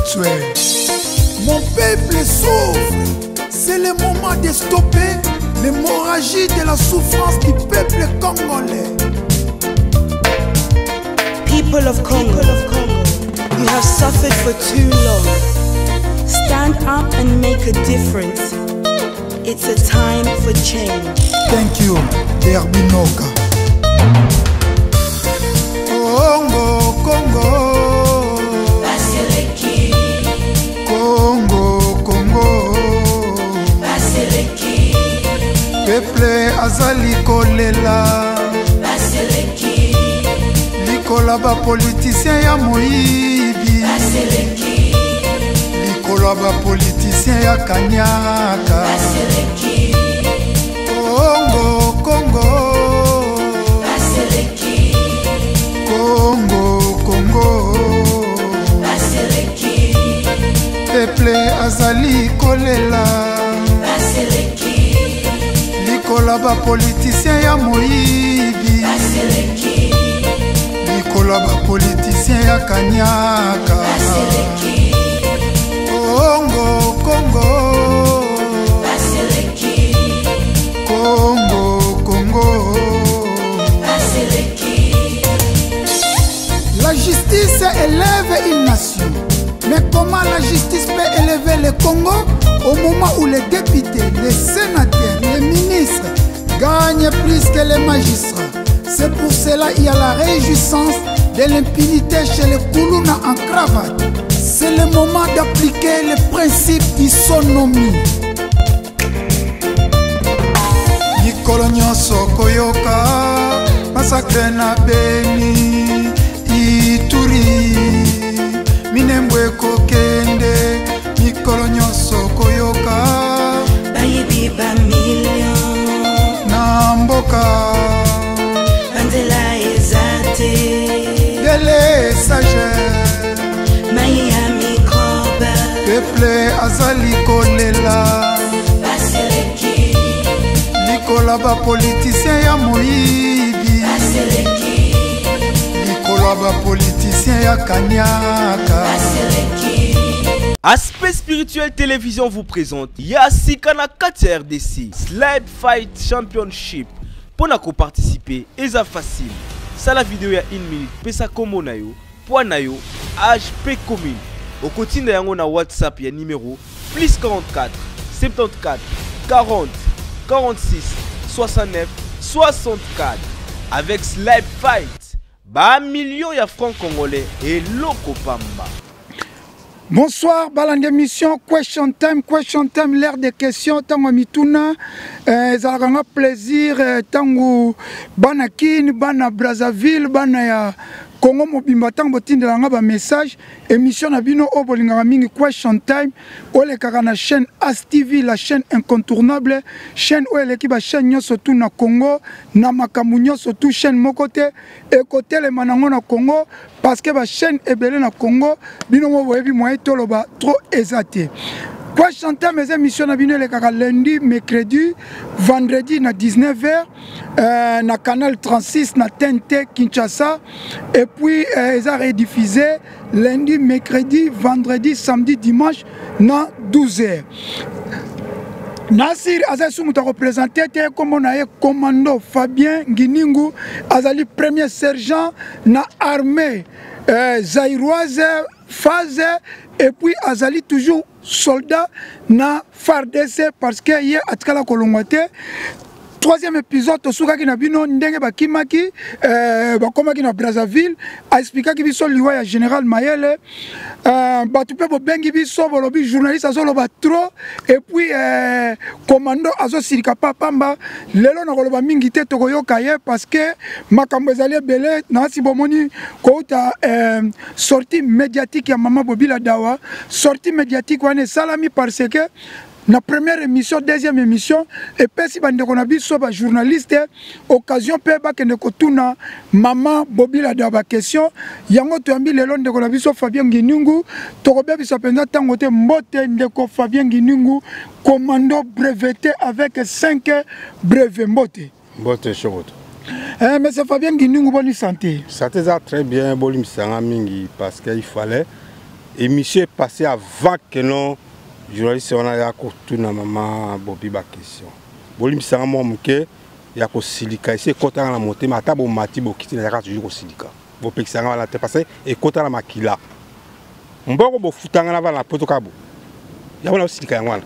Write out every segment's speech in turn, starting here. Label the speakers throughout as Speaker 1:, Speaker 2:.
Speaker 1: spirituel. Mon peuple souffre. C'est le moment de stopper l'hémorragie de la souffrance du peuple congolais.
Speaker 2: People of Congo, you have suffered for too long. Stand up and make a difference. It's a time for change.
Speaker 1: Thank you, Derbinoka. Congo, Congo.
Speaker 2: Baseleki.
Speaker 1: Congo, Congo.
Speaker 2: Baseleki.
Speaker 1: Peuple azali kolela.
Speaker 2: Baseleki.
Speaker 1: Likola ba politicien ya moyibi.
Speaker 2: Baseleki.
Speaker 1: Likolo ba politicien ya kanyaka.
Speaker 2: Baseleki.
Speaker 1: Congo, Congo.
Speaker 2: Baseleki.
Speaker 1: Congo, Congo.
Speaker 2: Baseleki.
Speaker 1: Peuple azali kolela.
Speaker 2: Baseleki.
Speaker 1: Likola ba politicien ya moyibi.
Speaker 2: Baseleki.
Speaker 1: Likola ba politicien ya kanyaka.
Speaker 2: Baseleki.
Speaker 1: Congo, Congo.
Speaker 2: Baseleki.
Speaker 1: Congo, Congo.
Speaker 2: Baseleki.
Speaker 1: La justice élève une nation. Mais comment la justice peut élever le Congo au moment où les députés, les sénateurs, les ministres gagnent plus que les magistrats? C'est pour cela qu'il y a la réjouissance de l'impunité chez les Koulouna en cravate. C'est le moment d'appliquer le principe d'isonomie. Mikolo nyonso koyoka massacre na Beni, Ituri, Minembwe ekokende. Mikolo nyonso koyoka
Speaker 2: bayibi ba million
Speaker 1: na mboka,
Speaker 2: banzela eza te,
Speaker 1: délestage,
Speaker 2: mai ya microbe,
Speaker 1: peuple azali kolela.
Speaker 2: Baseleki.
Speaker 1: Likola ba politicien ya moyibi.
Speaker 2: Baseleki.
Speaker 1: Likolo ya ba politicien ya kanyaka.
Speaker 2: Baseleki.
Speaker 3: Aspect Spirituel Télévision vous présente Yasika na kati ya RDC Slap Fight Championship. Mpona koparticiper eza facile: sala video ya 1 minute, pesa kombo na yo, poids na yo, âge mpe commune, okotinda yango na WhatsApp ya numéro +44 74 40 46 69 64. Avec Slap Fight, bamillion ya franc congolais, eloko pamba.
Speaker 1: Bonsoir, balandi émission Question Time, Question Time, l'heure des questions, tango mituna, ezalaka nga plaisir, tango bana Kin, bana Brazzaville, bana ya Congo mobimba, tango botindelanga ba message, émission na bino oyo bolingaka mingi, Question Time, olekaka na chaîne As TV, la chaîne incontournable, chaîne oyo eleki ba chaîne nyonso tu na Congo, na makambo nyonso tu, chaîne moko te ekotelema nango na Congo, parce que ba chaîne ebele na Congo, bino mo boyebi, moyen toloba trop eza te. Question Time eza émission na bino elekaka lundi, mercredi, vendredi na 19h, na canal 36 na TNT Kinshasa, et puis eza rediffusé lundi, mercredi, vendredi, samedi, dimanche na 12h. Nasir aza su moto akoprésente te. Nkombo na ye commando Fabien Nginingu, azali premier sergent na armée zaïroise FAZ, et puis azali toujours soldat na FARDC, parce que ye atikala kolongwa te. Troisième épisode, tosukaki na bino ndenge bakimaki, bakomaki na Brazzaville. Aexplikaki biso liwa ya général Mayele. Bato mpe bobengi biso, bolobi journaliste azoloba trop et puis commando azosilika pa pamba. Lelo nakoloba mingi te, tokoyoka ye parce que makambo ezali ebele. Nasi bomoni kouta sortie médiatique ya mama Bobila Dawa. Sortie médiatique wana esalami parce que na première émission, deuxième émission, epesi bandeko na biso bajournaliste occasion mpe bakende kotuna mama Bobila da baquestion. Yango toyambi lelo ndeko na biso Fabien Nginingu. Tokobebisa mpenza ntango te. Mbote, ndeko Fabien Nginingu, commando breveté avec 5 brevet, mbote.
Speaker 4: Mbote, Shokoto.
Speaker 1: Monsieur Fabien Nginingu, boni santé?
Speaker 4: Santé eza très bien, bolimbisanga mingi parce que il fallait Émission est passée avant que non journaliste wana ya kotuna mama Bobi ba question. Bolimbisanga mwa moke ya kosilika esi ekotaka na motema ata bomati bokiti nazalaka toujours kosilika. Bopekisanga wana te parce que ekota na makila. Mbongo bofutanga na bana poto kabo. Yango na kosilika yango wana.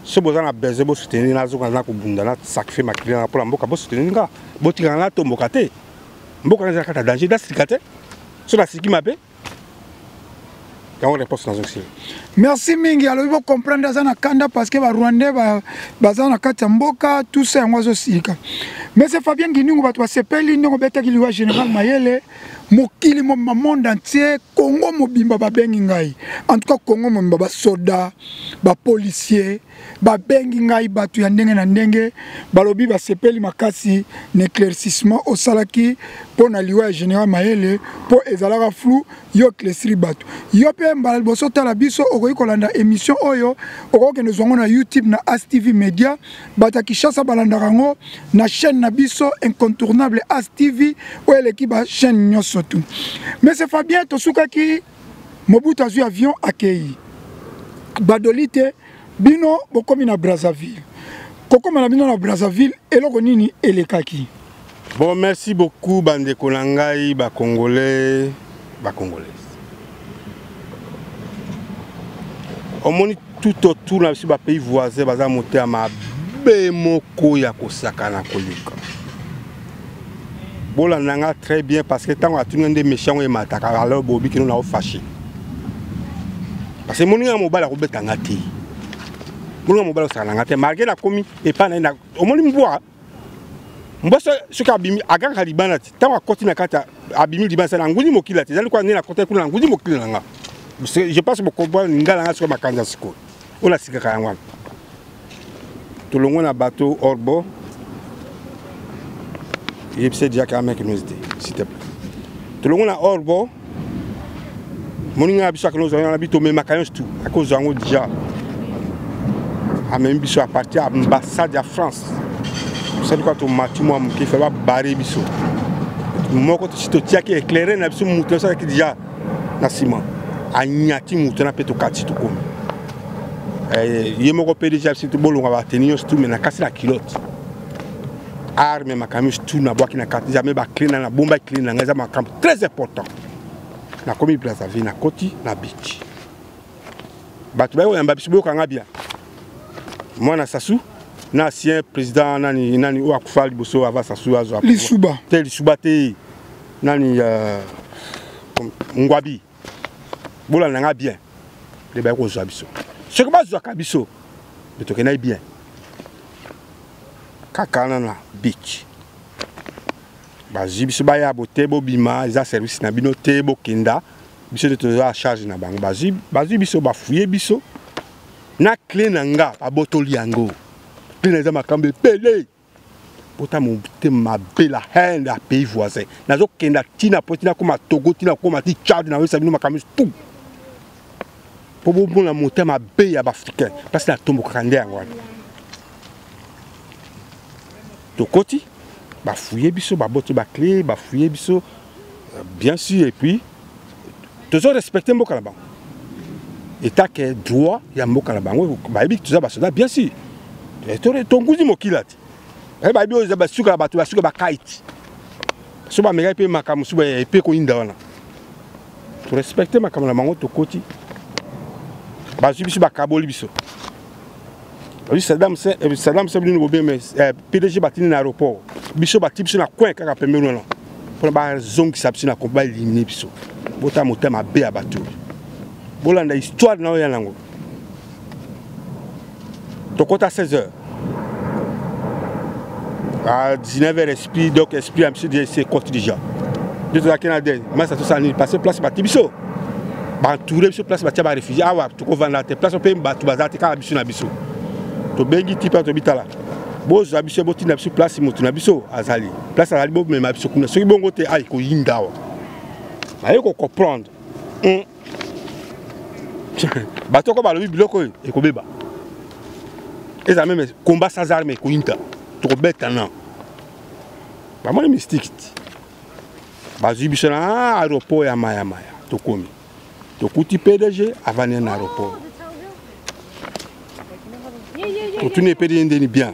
Speaker 4: So boza na besoin bo soutenir na zoka na kobunda na sacrifier makila na mpo na mboka bo soutenir nga. Botikanga na tomboka te. Mboka na ezalaka na danger nasilika te. So nasiliki mabe yango réponse nazongisi.
Speaker 1: Merci mingi. Alobi bocomprendre aza na kanda parce que barwandais baza na kati ya mboka, tout ça yango azosilika. Mais c'est Fabien Nginingu, bato basepeli ndenge obetaki liwa général Mayele, mokili mobimba, monde entier, Congo mobimba babengi ngai. En tout cas Congo mobimba, basoda, bapolicier babengi ngai, bato ya ndenge na ndenge balobi basepeli makasi na éclaircissement osalaki mpo na liwa ya général Mayele, mpo ezalaka flou, yo éclaircir bato. Yo mpe mbala liboso otala biso, okoki kolanda émission oyo, okokende zwango na YouTube na As TV Media. Bato ya Kinshasa balandaka yango na chaîne na biso incontournable As TV oyo eleki ba chaîne nyonso tu. Mais c'est Fabien, tosukaki Mobutu azwi avion akei badoli te, bino bokomi na Brazzaville. Kokoma na bino na Brazzaville, eloko nini elekaki?
Speaker 4: Bon, merci beaucoup bandeko na ngai ba Congolais, ba Congolaises. Omoni tout autour na biso ba pays voisins baza motema mabe moko ya kosakana koleka. Bolanda nga très bien parce que ntango atuni nde méchant oyo emataka, alors bobi kino na ofâché. Parce que moninga mobali akobeta nga te. Moninga mobali osakana nga te malgré nakomi epai na ye na omoni mbwa mbwa soki abimi agangaka libanda te, ntango akoti na kati abimi libanda sala ngundi mokili te, ezali kwa nde nakota kuna na ngundi mokili na nga. Je pense bocomprendre lingala nga sikoyo makanza sikoyo oyo nasikaka yango wana. Tolongwe na bateau Orbo, yebisa déjà ka mec nous te s'il te plaît. Tolongwe na Orbo, moninga na biso akende ozwa yango na biso, tomemaka nyonso tu akozwa yango déjà, amemi biso à partir ya ambassade ya France. Tosali kwa tomati mwa moke, fa babare biso moko tosi totiaki éclairé na biso, moto nyonso azalaki déjà na nsima anyati moto na mpe tokati tokomi ye moko mpe déjà biso bolonga bateni nyonso tu me na kasi na culotte arme makambo nyonso tu nabwaki na kati jamais baclé na nabomba clé na ngai eza makambo très important. Nakomi Brazzaville, nakoti na beach, bato baye koyamba biso, boyokanga bien mwana Sassou na ancien président nani nani oyo akufa liboso avant Sassou azwa
Speaker 1: Lisuba
Speaker 4: te, Lisuba te, nani Ngouabi. Bolanda nga bien nde baye kozwa biso, soki bazwaka biso me tokendaki bien kaka wana na beach, bazwi biso baya bote bobima eza service na bino te, bokenda biso nde toza charge na bango. Bazwi biso bafuye biso na clé na nga babotoli yango, clé na eza makambo ebele. Bota motema mabe, la haine ya pays voisin. Nazokenda ntina po ntina koma Togo, ntina koma ti Tchad, nayosa bino makambo tout po bomona motema mabe ya baafricain place natombokaka nde yango wana. Tokoti bafuye biso, baboti baclé, bafuye biso bien sûr, et puis tozo respecte mboka na bango état ke droit ya mboka na bango, bayebi toza basoda bien sûr, tonguzi mokila te, bayebi oyo eza basuka ya bato basuka bakaiti so bamekaki mpe makambo mosusu epe koyinda wana, torespecte makambo na bango. Tokoti bazwi biso bakaboli biso, bazwi Saddam Saddam Hussein bobeme PDG batindi na aéroport biso, bati biso na coin kaka pembeni wana mpona bazongisa biso na kompo baelimine biso. Bota motema mabe ya bato, bolanda histoire na oyo ya nango. Tokota 16 heures à 19 heures, esprit donc esprit ya biso c'est ekoti déjà nde tozalaki na de masa tosala nini parce que place bati biso baentouré biso, place batia baréfugié awa tokovanda te, place mpe bato baza te kaka biso na biso. Tobengi ti mpe tobitala bozwa biso botinda biso place moto na biso azali, place azali bomema biso kuna, soki bongo te ayi koyinda awa. Baye kocomprendre bato oko balobi biloko oyo ekobeba eza meme combat sans arme ekoyinda tokobeta na bamoni mystique ti bazwi biso na aéroport ya Maya Maya. Tokomi Tokuti PDG avandi na aéroport. Totuni PDG ndeni bien.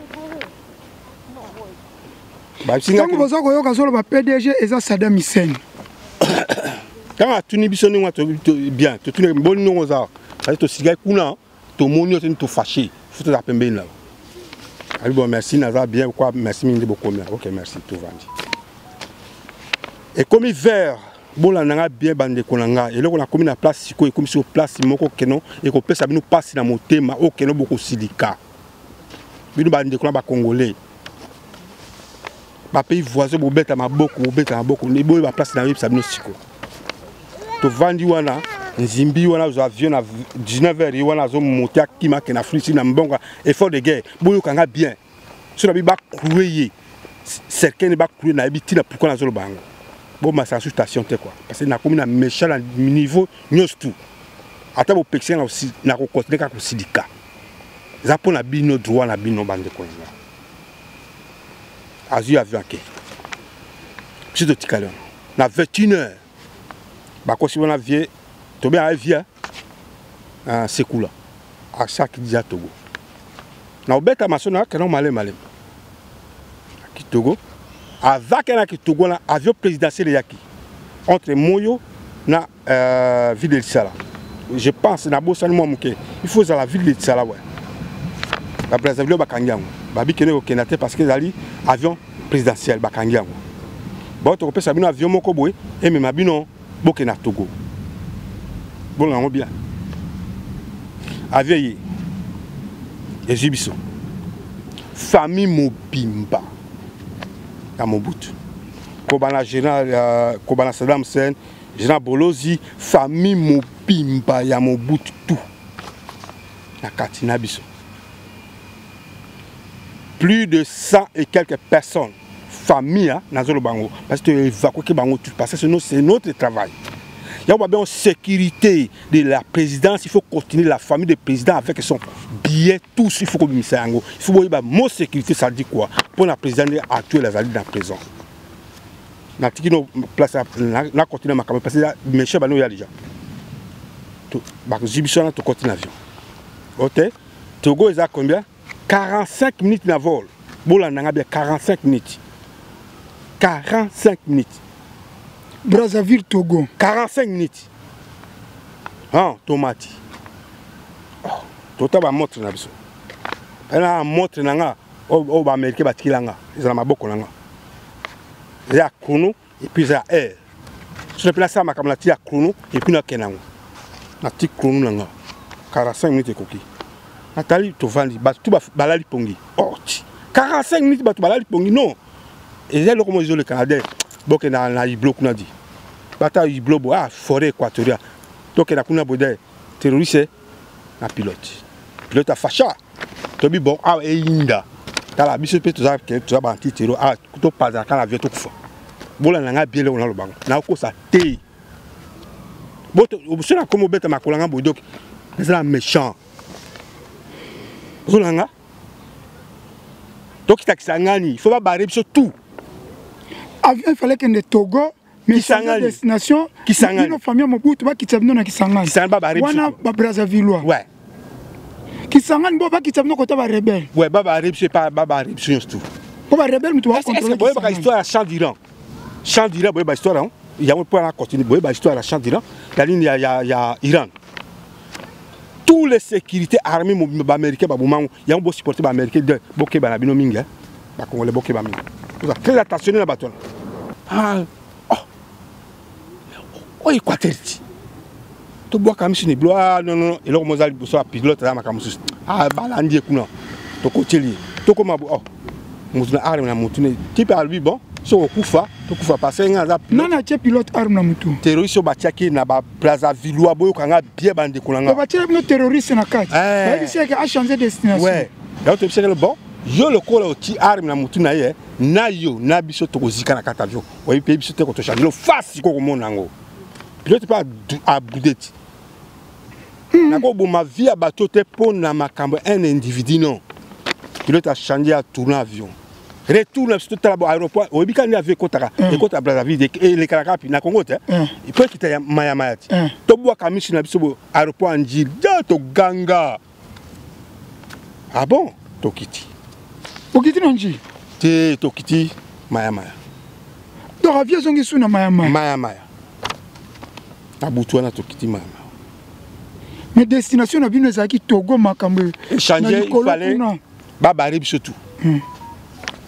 Speaker 1: Ntango boza koyoka azoloba PDG eza Saddam Hussein.
Speaker 4: Ntango atuni biso ndenge bien, totuni boni ndenge oza. Parce tosigaki kuna, tomoni yo teni tofâché, faut tozala pembeni na yo. Abi bon merci, naza bien quoi, merci mingi nde bokomi. Ok merci, tovandi. Ekomi vers bolanda nga bien bandeko na nga, eloko nakomi na place sikoyo, ekomi sikoyo place moko keno ekopesa bino pasi na motema, oyo keno bokosilika bino bandeko na bacongolais, bapays voisin, bobeta maboko, bobeta maboko, boye ba place na yebisa bino sikoyo. Tovandi wana nzimbi wana azwa avion na 19h, ye wana azomonte akima akende Afrique na mbongo effort de guerre. Boyoka nga bien, so na bi bacroue ye cercueil, bacroue, nayebi ntina pourquoi nazoloba yango. Bomasaka su station te quoi, parce que nakomi na méchant na niveau nyonso tout. Ata bopekisi nga na kocontinue kaka kosilika, eza mpo na bino, droit na bino bandeko na nga. Azwi avion ake, biso totikali wana na 21 heures. Bakosi wana vie tobengaka vie sekula asaki dia Togo na obeta maso na akenda malema malema aki Togo. Avaki na Togo na avion présidentiel eyaki entre Moyo na ville de Lisala, je pense, nabosani mwa moke, il faut ezala ville de Lisala. Ouais, ba Brazzaville bakangi yango, babikende kokenda te parce que ezali avion présidentiel, bakangi yango. Bon, tokopesa bino avion moko boye emema bino bokende na Togo. Bolonga yango bien, avion ye ezwi biso, famille mobimba ya Mobutu, kobana général, kobana Saddam Hussein, général Bolozi, famille mobimba ya Mobutu tout na kati na biso, plus de 100 et quelques personnes, famille nazoloba bango parce que évacuer bango tout, parce que c'est notre travail. Il y a bien sécurité de la présidence, il faut continuer la famille du président avec son billet, tous, il faut qu'on mette ça. Il faut que mot sécurité, ça dit quoi? Pour la présidente actuelle, elle est dans la prison. Natiki no place na continuer makambo parce que méchant bano ya déjà. Bazwi biso wana, tokoti na avion. Ok, Togo eza combien? 45 minutes na vol. Bolanda nga bien, 45 minutes. 45 minutes.
Speaker 1: Brazzaville, Togo.
Speaker 4: 45 minutes. Ah, tomati. Oh, tota ba montre na biso. Na montre na nga, oyo ba américain batikila nga, ezala maboko na nga. Eza chrono et puis eza heure. So na nasala makambo na ti ya chrono et puis nakende yango. Na ti chrono na nga. 45 minutes ekoki. Natali, tovandi, bato tu balali pongi. Oh, 45 minutes bato balali pongi, non. Eza eloko moko ezoleka na de bokenda na iblo kuna di. Bata iblo bo, ah, forêt équatoriale. Tokenda kuna bo de terroriste na pilote. Pilote afasha. Tobi bon, ah, eyinda. Tala biso mpe toza toza ba anti-terro, ah, topazaka na avion tokufa. Bolanda nga bien, eloko naloba ngo. Nakokosa te. Boso na komi obeta makolo nga boye, donc naza na méchant. Ozolanga tokita Kisangani, il faut babarrer biso tout.
Speaker 1: Avion il fallait kende Togo, mais
Speaker 4: Kisangani.
Speaker 1: Destination
Speaker 4: Kisangani.
Speaker 1: Bino famille Mobutu bakitisa bino na Kisangani.
Speaker 4: Kisangani, babarrer biso.
Speaker 1: Wana ba Brazzavillois.
Speaker 4: Ouais.
Speaker 1: Kisangani bo bakitisa bino kota ba rebelle.
Speaker 4: Ouais, babarrer biso pa babarrer biso nyonso tout.
Speaker 1: Po ba rebelle mutu ba
Speaker 4: Est-ce que
Speaker 1: contrôler.
Speaker 4: boyebaka histoire ya Shah d'Iran? Shah d'Iran, boyeba histoire yango. Yango mpo na continue, boyeba histoire ya Shah d'Iran, ya nini ya Iran. Tous les sécurités armées baaméricain babomango yango, bosupporte baaméricain de bokeba na bino mingi, bacongolais bokeba mingi, oza très attentionné na bato wana. Ah, oh oyo Équateur ti tobwaka miso na eblo. Ah non non, eloko mo eza liboso ya pilote aza makambo mosusu. Ah, balandi ye kuna, tokotieli ye, tokóma oh motu na arme na motu ne type alobi bon, soki okufa tokufa, parce que nga aza
Speaker 1: Nani atie pilote arme na motu?
Speaker 4: Terroriste oyo batiaki na babrazzavillois, boyokanga bien bandeko na nga.
Speaker 1: Batiela bino terroriste na kati, bayebisi eke achange destination.
Speaker 4: Ouais, yango toyebisaki bon, yo lokola oti arme na motu na ye, na yo na biso tokozika na kati avion. Oyebi mpe biso te kotochange lo fasi ko komona yango. Pilote mpe abude ti nakoboma vie ya bato te mpo na makambo un individu. Non, pilote achange, atourne avion. Retour na biso, totala bo aéroport. Oyebi kaka nde avion ekotaka, ekota Brazzaville, elekalaka wapi? Na Congo te, po ekita ya mayamaya ti. Tobwaka miso na biso bo aéroport ya Njili ja, toganga: "Ah bon!" Tokiti.
Speaker 1: Okiti na Njili?
Speaker 4: Te, tokiti mayamaya.
Speaker 1: Donc avion ezongi su na mayamaya?
Speaker 4: Mayamaya, na butu wana tokiti mayamaya.
Speaker 1: Mais destination na bino ezalaki Togo, makambo
Speaker 4: échange, il fallait babare biso tu.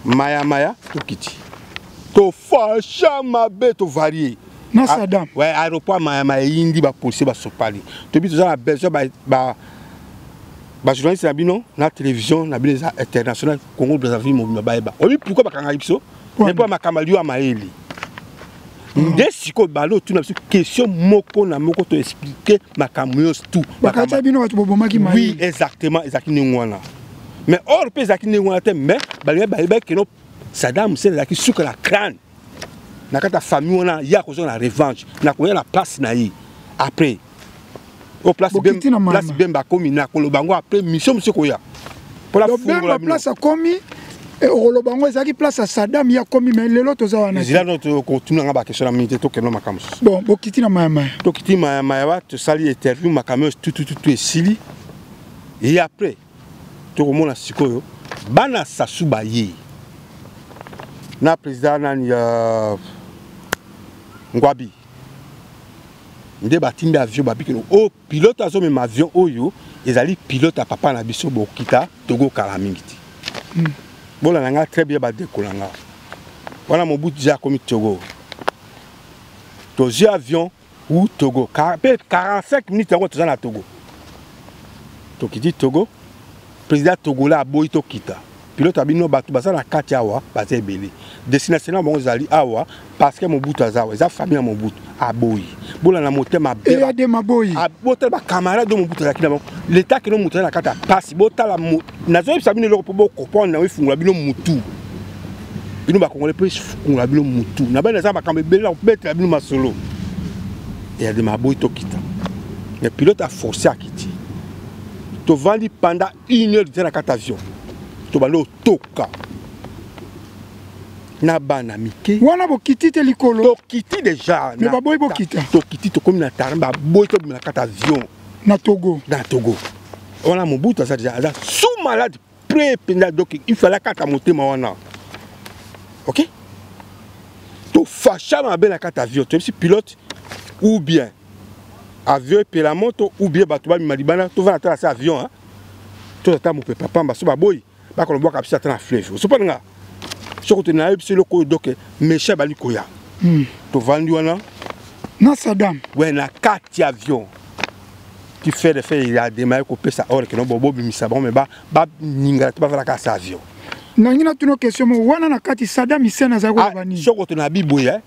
Speaker 4: Mayamaya tokiti, tofasha mabe, tovarie.
Speaker 1: Na Sadam?
Speaker 4: Ouais, aéroport Mayamaya eyindi, bapolisier basopali. Toyebi toza na besoin bajournaliste na bino na télévision na bino eza international, Congo Brazzaville mobima bayeba. Oyebi pourquoi bakangaki biso? Mpo makambo alio ya mayele nde sikoyo balo otuna biso question moko na moko, toexpliquer makambo nyonso tout.
Speaker 1: Bakatya bino bato bobomaki?
Speaker 4: Oui, exactement, ezalaki ndenge wana. Mais or mpe ezalaki ndenge wana te, mais balingi bayebaki keno Saddam Hussein ezalaki suka na crâne na kati ya famille wana, ye akozwa na revanche na koya na place na ye après o place. Place Bemba akomi na koloba yango après mission mosusu ekoya.
Speaker 1: Mpona place akomi, okoloba yango ezalaki place ya Sadam, ye akomi, mais lelo toza wana.
Speaker 4: Nzela no tokotuna nga baquestion na mingi te, tokende makambo mosusu.
Speaker 1: Bon, bokiti na mayamaya.
Speaker 4: Tokiti mayamaya wa, tosali interview, makambo nyonso tutututu esili. Et après tokomona sikoyo bana Sasu baye na président nani, Ngwabi, nde batindi avion. Babikino oyo pilote azomema avion oyo ezali pilote ya papa na biso. Bokita Togo kala mingi te. Bolanda nga très bien, badeko na nga wana. Mobutu deja akomi Togo, tozwi avion ou Togo mpe 45 minutes yango toza na Togo. Tokiti Togo, président togolais aboyi tokita. Pilote abino, bato baza na kati awa baza ebele, destination na bango ezali awa parce que Mobutu aza awa, eza famille ya Mobutu. Aboyi. Bolanda motema.
Speaker 1: Maboyi.
Speaker 4: Botala bacamarade oyo Mobutu azalaki na bango, leta keno moto aza na kati ya pasi. Botala, nazoyebisa bino eloko mpo bocomprendre yango, efungola bino mutu, bino bakongole mpo efungola bino mutu na bana. Eza makambo ebele na kobetela bino masolo. Eyadema aboyi tokita, mais pilote aforce, akiti. Tovandi pendant une heure déjà na kati avion, tobandi otoka na bana mike.
Speaker 1: Wana bokiti te likolo?
Speaker 4: Tokiti déjà.
Speaker 1: Mais baboyi bokita?
Speaker 4: Tokiti, tokomi na terrain, baboyi tobima na kati avion.
Speaker 1: Na Togo?
Speaker 4: Na Togo wana, Mobutu aza déjà, aza sous malade près mpenza, donc il fallait kaka motema wana. Ok, tofasha mabe na kati avion, toyebisi pilote: ou bien avion epela moto, ou bien bato babima libanda, tovanda ata na se avion, tozata mopepa pamba. So baboyi, bakolo bwaka biso ata na fleuve. Osopani nga soki te, nayebi biso eloko oyo. Donc méchant bali koya. Tovandi wana.
Speaker 1: Na Sadam?
Speaker 4: We, na kati avion qui fait de fait ya démarré kopesa ordre keno bobimisa bango, me baningana te, bavandaka sa avion.
Speaker 1: Nangi natuna question moko wana: na kati, Sadam Hussein azali koloba nini?
Speaker 4: Soko to na biboye,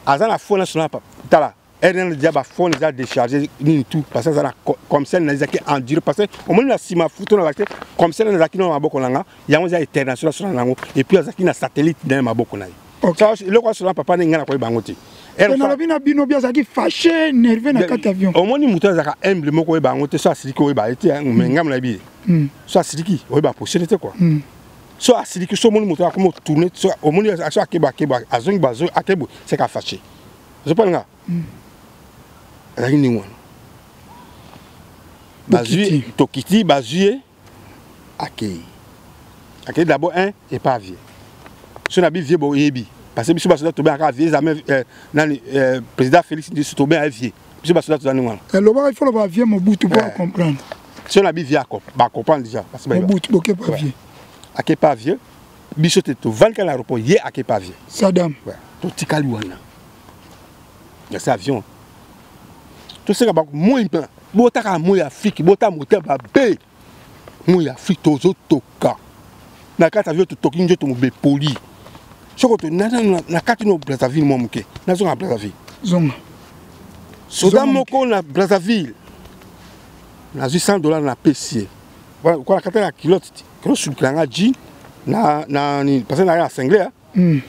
Speaker 4: aza na phone national. Tala rn déjà, baphone eza déchargé nini tout, parce que aza na commissaire na ezalaki en direct, parce que omoni na nsima foto na te, commissaire na ezalaki na maboko na nga, yango eza international na yango, et puis azalaki na satellite na ye maboko na ye. Eloko asola papa ndenge ngai nakoyeba yango te.
Speaker 1: Nalobi na bino bi azalaki fâché, nerveux na kati avion.
Speaker 4: Omoni moto azalaka humble moko, oyeba yango te. So asiliki, oyeba ye te. Mais ngai nayebi ye. So asiliki, oyeba posele te quoi. So asiliki, so omoni moto akomi otourne, so omoni so akebo akebo, azongi bo, azongi akebo, c'est ka fâché. Ozopona nga azalaki ndenge wana. Bazwi, tokiti, bazwi ye, akei. Akei d'abord un epa vieux. So na bi vieux, boyebi, parce que biso basoda tobengaka vieux jamais nani, président Félix ndiso tobengaka vieux. Biso basoda toza ndenge wana.
Speaker 1: Lobaka, il faut loba vieux Mobutu pour comprendre.
Speaker 4: So na bi vieux, bacomprendre déjà.
Speaker 1: Mobutu, boke pa vieux.
Speaker 4: Ake pa vieux, biso te, tovandi kaka na aéroport, ye ake pa vieux.
Speaker 1: Sadam?
Speaker 4: Totikali wana na avion, toseka moi mpe botaka moi ya Afrique, bota motema mabe, moi ya Afrique. Tozotoka na kati avion, totoki nzoto mobepoli. Soko na kati no Brazzaville mwa moke, nazonga na Brazzaville.
Speaker 1: Zonga.
Speaker 4: Soda moko na Brazzaville, nazwi 100 $, napesi ye kola kata na culotte ti keno sulukela nga jean na nini, parce que naya na singlet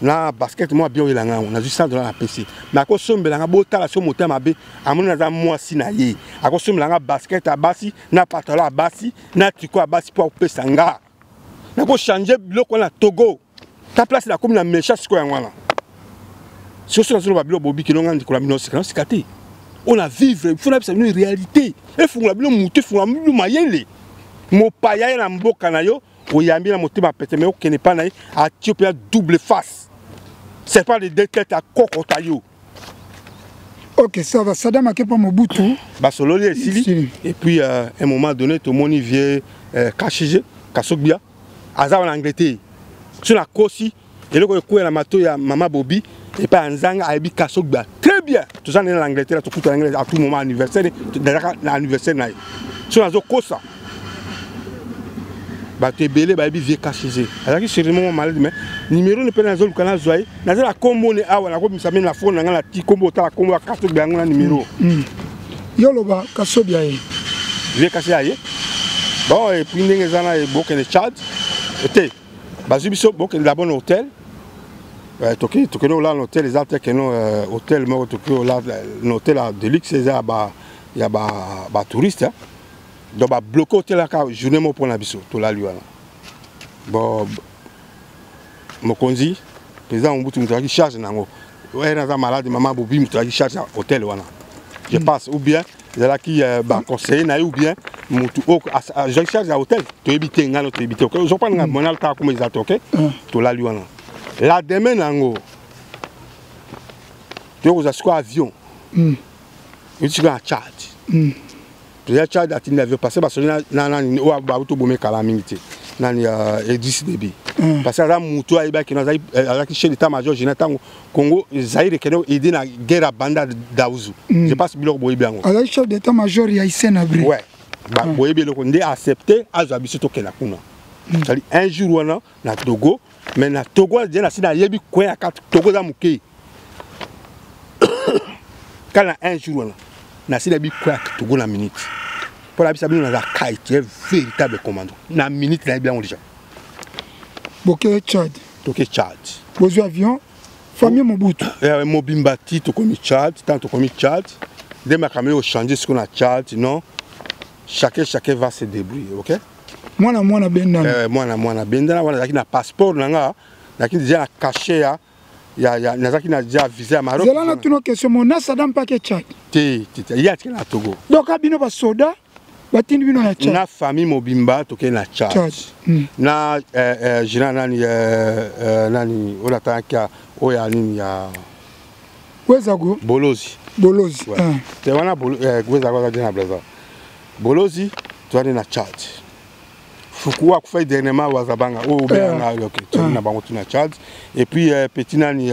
Speaker 4: na basket mwa bien oyelanga yango. Nazwi 100 $, napesi, mais akosombelanga. Botala so motema mabe, amoni naza mwasi na ye, akosombelanga basket ya basi, na pantalon ya basi, na tricot ya basi, mpo akopesa nga. Nakochange biloko wana na Togo. Ta place nakomi na méchant sikoyo yango wana. Soso nazoloba biloko bobi kino nga ndikola bino sika sika te. On a vivre, il faut nayebisa bino réalité. Efungola bino motu, efungola bino mayele. Mopaya ye na mboka na yo, oyambi na motema pete mais okende pa na ye, atie mpe ya double face. C'est pas de deux têtes akokota yo.
Speaker 1: Ok, ça va. Saddam akepa Mobutu.
Speaker 4: Basololi esili. Et puis un moment donné, tomoni vieux Kashige, Kasogbia, aza wana Angleterre. Sur la kosi, eloko ekwela na mato ya mama Bobi, epai ya Nzanga ayebi Kasogbia très bien. Toza nde na Angleterre, tokuta na Angleterre à tout moment anniversaire, nazalaka na anniversaire na ye. So nazokosa bato ebele bayebi vieux Kashige. Azalaki sérieusement malade mais numéro ne mpe nazoluka nazwa ye, naza na kombo ne awa nakobimisa meme na phone na ngai na ti kombo otala kombo ya Kasogbia yango na numéro.
Speaker 1: Yo loba Kasogbia ye.
Speaker 4: Vieux Kashige ye. Bon, et puis ndenge eza na bokende Tchad, te bazwi biso bokende d'abord na hôtel. Toki tokende olala na hôtel eza te keno hôtel moko toki olala na hôtel ya de luxe eza ya ba touriste. Donc ba bloqué hôtel aka journée moko mpona biso tolali wana. Bon, mokonzi président Mobutu moto azalaki charge nango. Oyo aza malade, mama Bobi moto azalaki charge ya hôtel wana. Je passe ou bien ezalaki ba conseiller na ye ou bien motu oyo azalaki charge ya hôtel toyebi te ngano toyebi te. Ozopana nga mona kaka koma eza te, ok? Tolali wana. La demain nango toyokozwa sikoyo avion. Euti sikoyo na Tchad. Président Tchad atindi avion parce que basoli na nani oyo bauti oboma ekala mingi te nani Idriss Déby. Parce que aza motu ayebaki azalaki chef d'état major général ntango Congo Zaïre ekende aider na guerre ya banda Daouzou. Je pense biloko boyebi yango.
Speaker 1: Azalaki chef d'état major ya Hissène Habré.
Speaker 4: Ouais. Boyebi eloko nde accepté azwa biso tokenda kuna. C'est-à-dire un jour wana na Togo, mais na Togo déjà na si nayebi coin ya kati Togo eza moke. Kala un jour wana na si nayebi coin ya Togo na minute. Pour la bisa bino naza kai, tu es véritable commando. Na minute nayebi yango déjà.
Speaker 1: Boke Tchad.
Speaker 4: Toke Tchad.
Speaker 1: Bozwi avion famille Mobutu.
Speaker 4: Mobimba ti tokomi Tchad, tant tokomi Tchad, nde makambo oyo changer sikoyo na Tchad, non? Chacun chacun va se débrouiller, OK?
Speaker 1: Mwana mwana bendana.
Speaker 4: Mwana mwana bendana wana nazalaki na passeport na nga, nazalaki déjà na cachet ya nazalaki na déjà visa ya Maroc.
Speaker 1: Zela na tuna question mo na Saddam pake Tchad.
Speaker 4: Te te te, ya na Togo.
Speaker 1: Donc abino ba soda batindi bino na Tchad.
Speaker 4: Na famille mobimba toke na Tchad.
Speaker 1: Tchad.
Speaker 4: Na général nani nani oyo natangaki oyo ya nini ya
Speaker 1: Wezago.
Speaker 4: Bolozi.
Speaker 1: Bolozi.
Speaker 4: Ouais. Te wana Wezago aza na Brazza. Bolozi toyani na Tchad. Fukua akufaki dernièrement Wazabanga oyo obenganga ok toyani na bango tu na Tchad. Et puis petit nani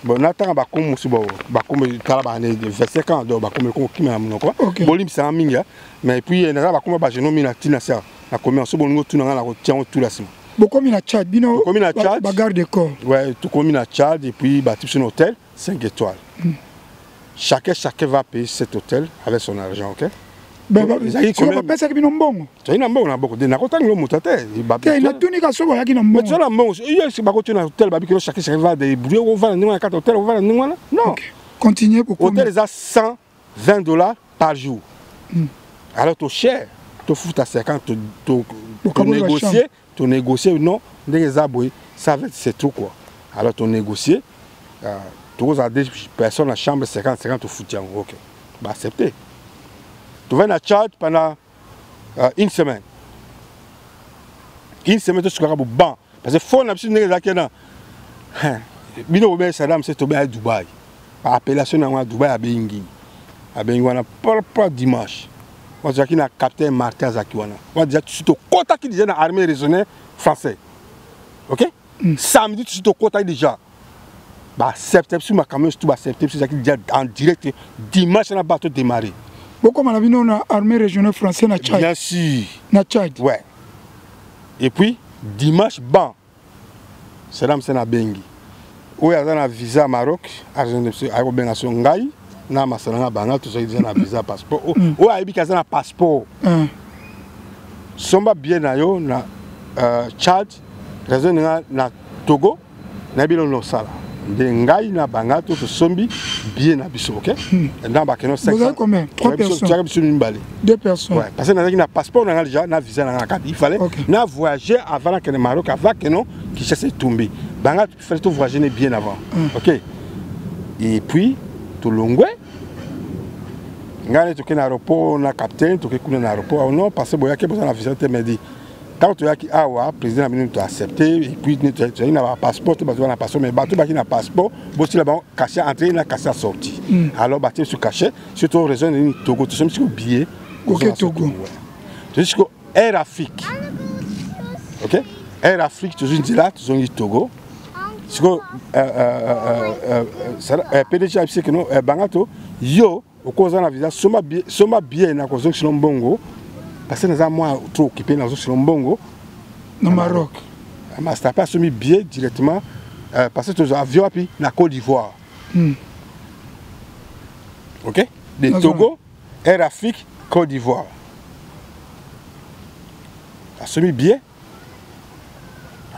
Speaker 4: bon natanga bakombo mosusu bo bakombo tala ba année 25 ans donc bakombo ekokima na monoko. Bolimbisanga mingi, mais puis naza bakombo ba jeune mina tina sia na komi so bolingo tuna nga na kotia ngo tula nsima.
Speaker 1: Bokomi na Tchad bino
Speaker 4: tokomi na Tchad
Speaker 1: ba garde corps.
Speaker 4: Ouais, tokomi na Tchad et puis bati biso na hôtel 5 étoiles. Chacun chacun va payer cet hôtel avec son argent, OK?
Speaker 1: Ben, soki bapesaki bino mbongo.
Speaker 4: Tozali na mbongo na boko te, nakotangela moto te.
Speaker 1: Te, natuni ka soki oyaki na mbongo.
Speaker 4: Toza na mbongo, yo bakoti na hôtel babiki chacun chacun va débrouiller, ovanda ndenge wana kati hôtel, ovanda ndenge wana. Non.
Speaker 1: Okay. Continuez pour
Speaker 4: hôtel eza 120 $ par jour. Alors to cher, to futa 50, to négocier, to négocier non, ndenge eza boye, ça va c'est trop quoi. Alors to négocier, tokozala deux personnes na chambre 50 50 tofuti yango, OK. Ba accepter. Tu vas na Tchad pendant une semaine. Une semaine tosukaka bo ban parce que fond na biso ndenge ezalaki na bino bobe Saddam se tobe ya Dubai. Appellation nango ya Dubai abengi. Abengi wana propre dimanche. Wazalaki na capitaine Martin azalaki wana. Wana déjà tusi tokotaki déjà na armée régionale français. OK? Samedi tusi tokotaki déjà. Ba accepté biso makambo nyonso tu ba accepté biso ezalaki déjà en direct dimanche na bato démarrer.
Speaker 1: Bokoma na bino na armée régionale français na Tchad.
Speaker 4: Bien sûr.
Speaker 1: Na Tchad.
Speaker 4: Ouais. Et puis dimanche ban Saddam Hussein abengi. Oyo aza na visa Maroc, aye kobenga so ngai na masala na banga tozalaki déjà na visa passeport. Oyo ayebi ki aza na passeport. Somba bien na yo na Tchad, raison nga na Togo, nayebi eloko nosala. Nde ngai na banga to tosombi billet na biso, ok. Na bakeno
Speaker 1: 5. Vous avez combien? 3 personnes.
Speaker 4: Biso mibale.
Speaker 1: 2 personnes.
Speaker 4: Ouais, parce que nazalaki na passeport na nga déjà, na visa na nga kati. Il fallait okay. na voyager avant nakende Maroc, avant que non Kinshasa etumbi. Banga il fallait to voyager bien avant. OK. Et puis tolongwe ngai nde toke na aéroport na capitaine, toke kuna na aéroport. Oh non, parce que boyaki boza na visa te, mais dit ntango toyaki awa président na bino toaccepte et puis tozalaki na bapasseport te, bato na passeport, mais bato baki na passeport bosila bango cachet entrée na cachet sortie. Alors batie biso cachet surtout raison nini Togo tosomi siko billet.
Speaker 1: Oke Togo.
Speaker 4: Tozwi siko Air Afrique, ok, Air Afrique, tozwi nzela tozongi Togo. Sikoyo PDG ayebisi keno banga to yo okoza na visa, somba billet na kozongisela mbongo parce que naza mwa trop occupé, nazongisela mbongo
Speaker 1: na Maroc.
Speaker 4: Master mpe asomi billet directement parce que tozwa avion wapi? Na Côte d'Ivoire. Ok, de Togo, Air Afrique, Côte d'Ivoire, asomi billet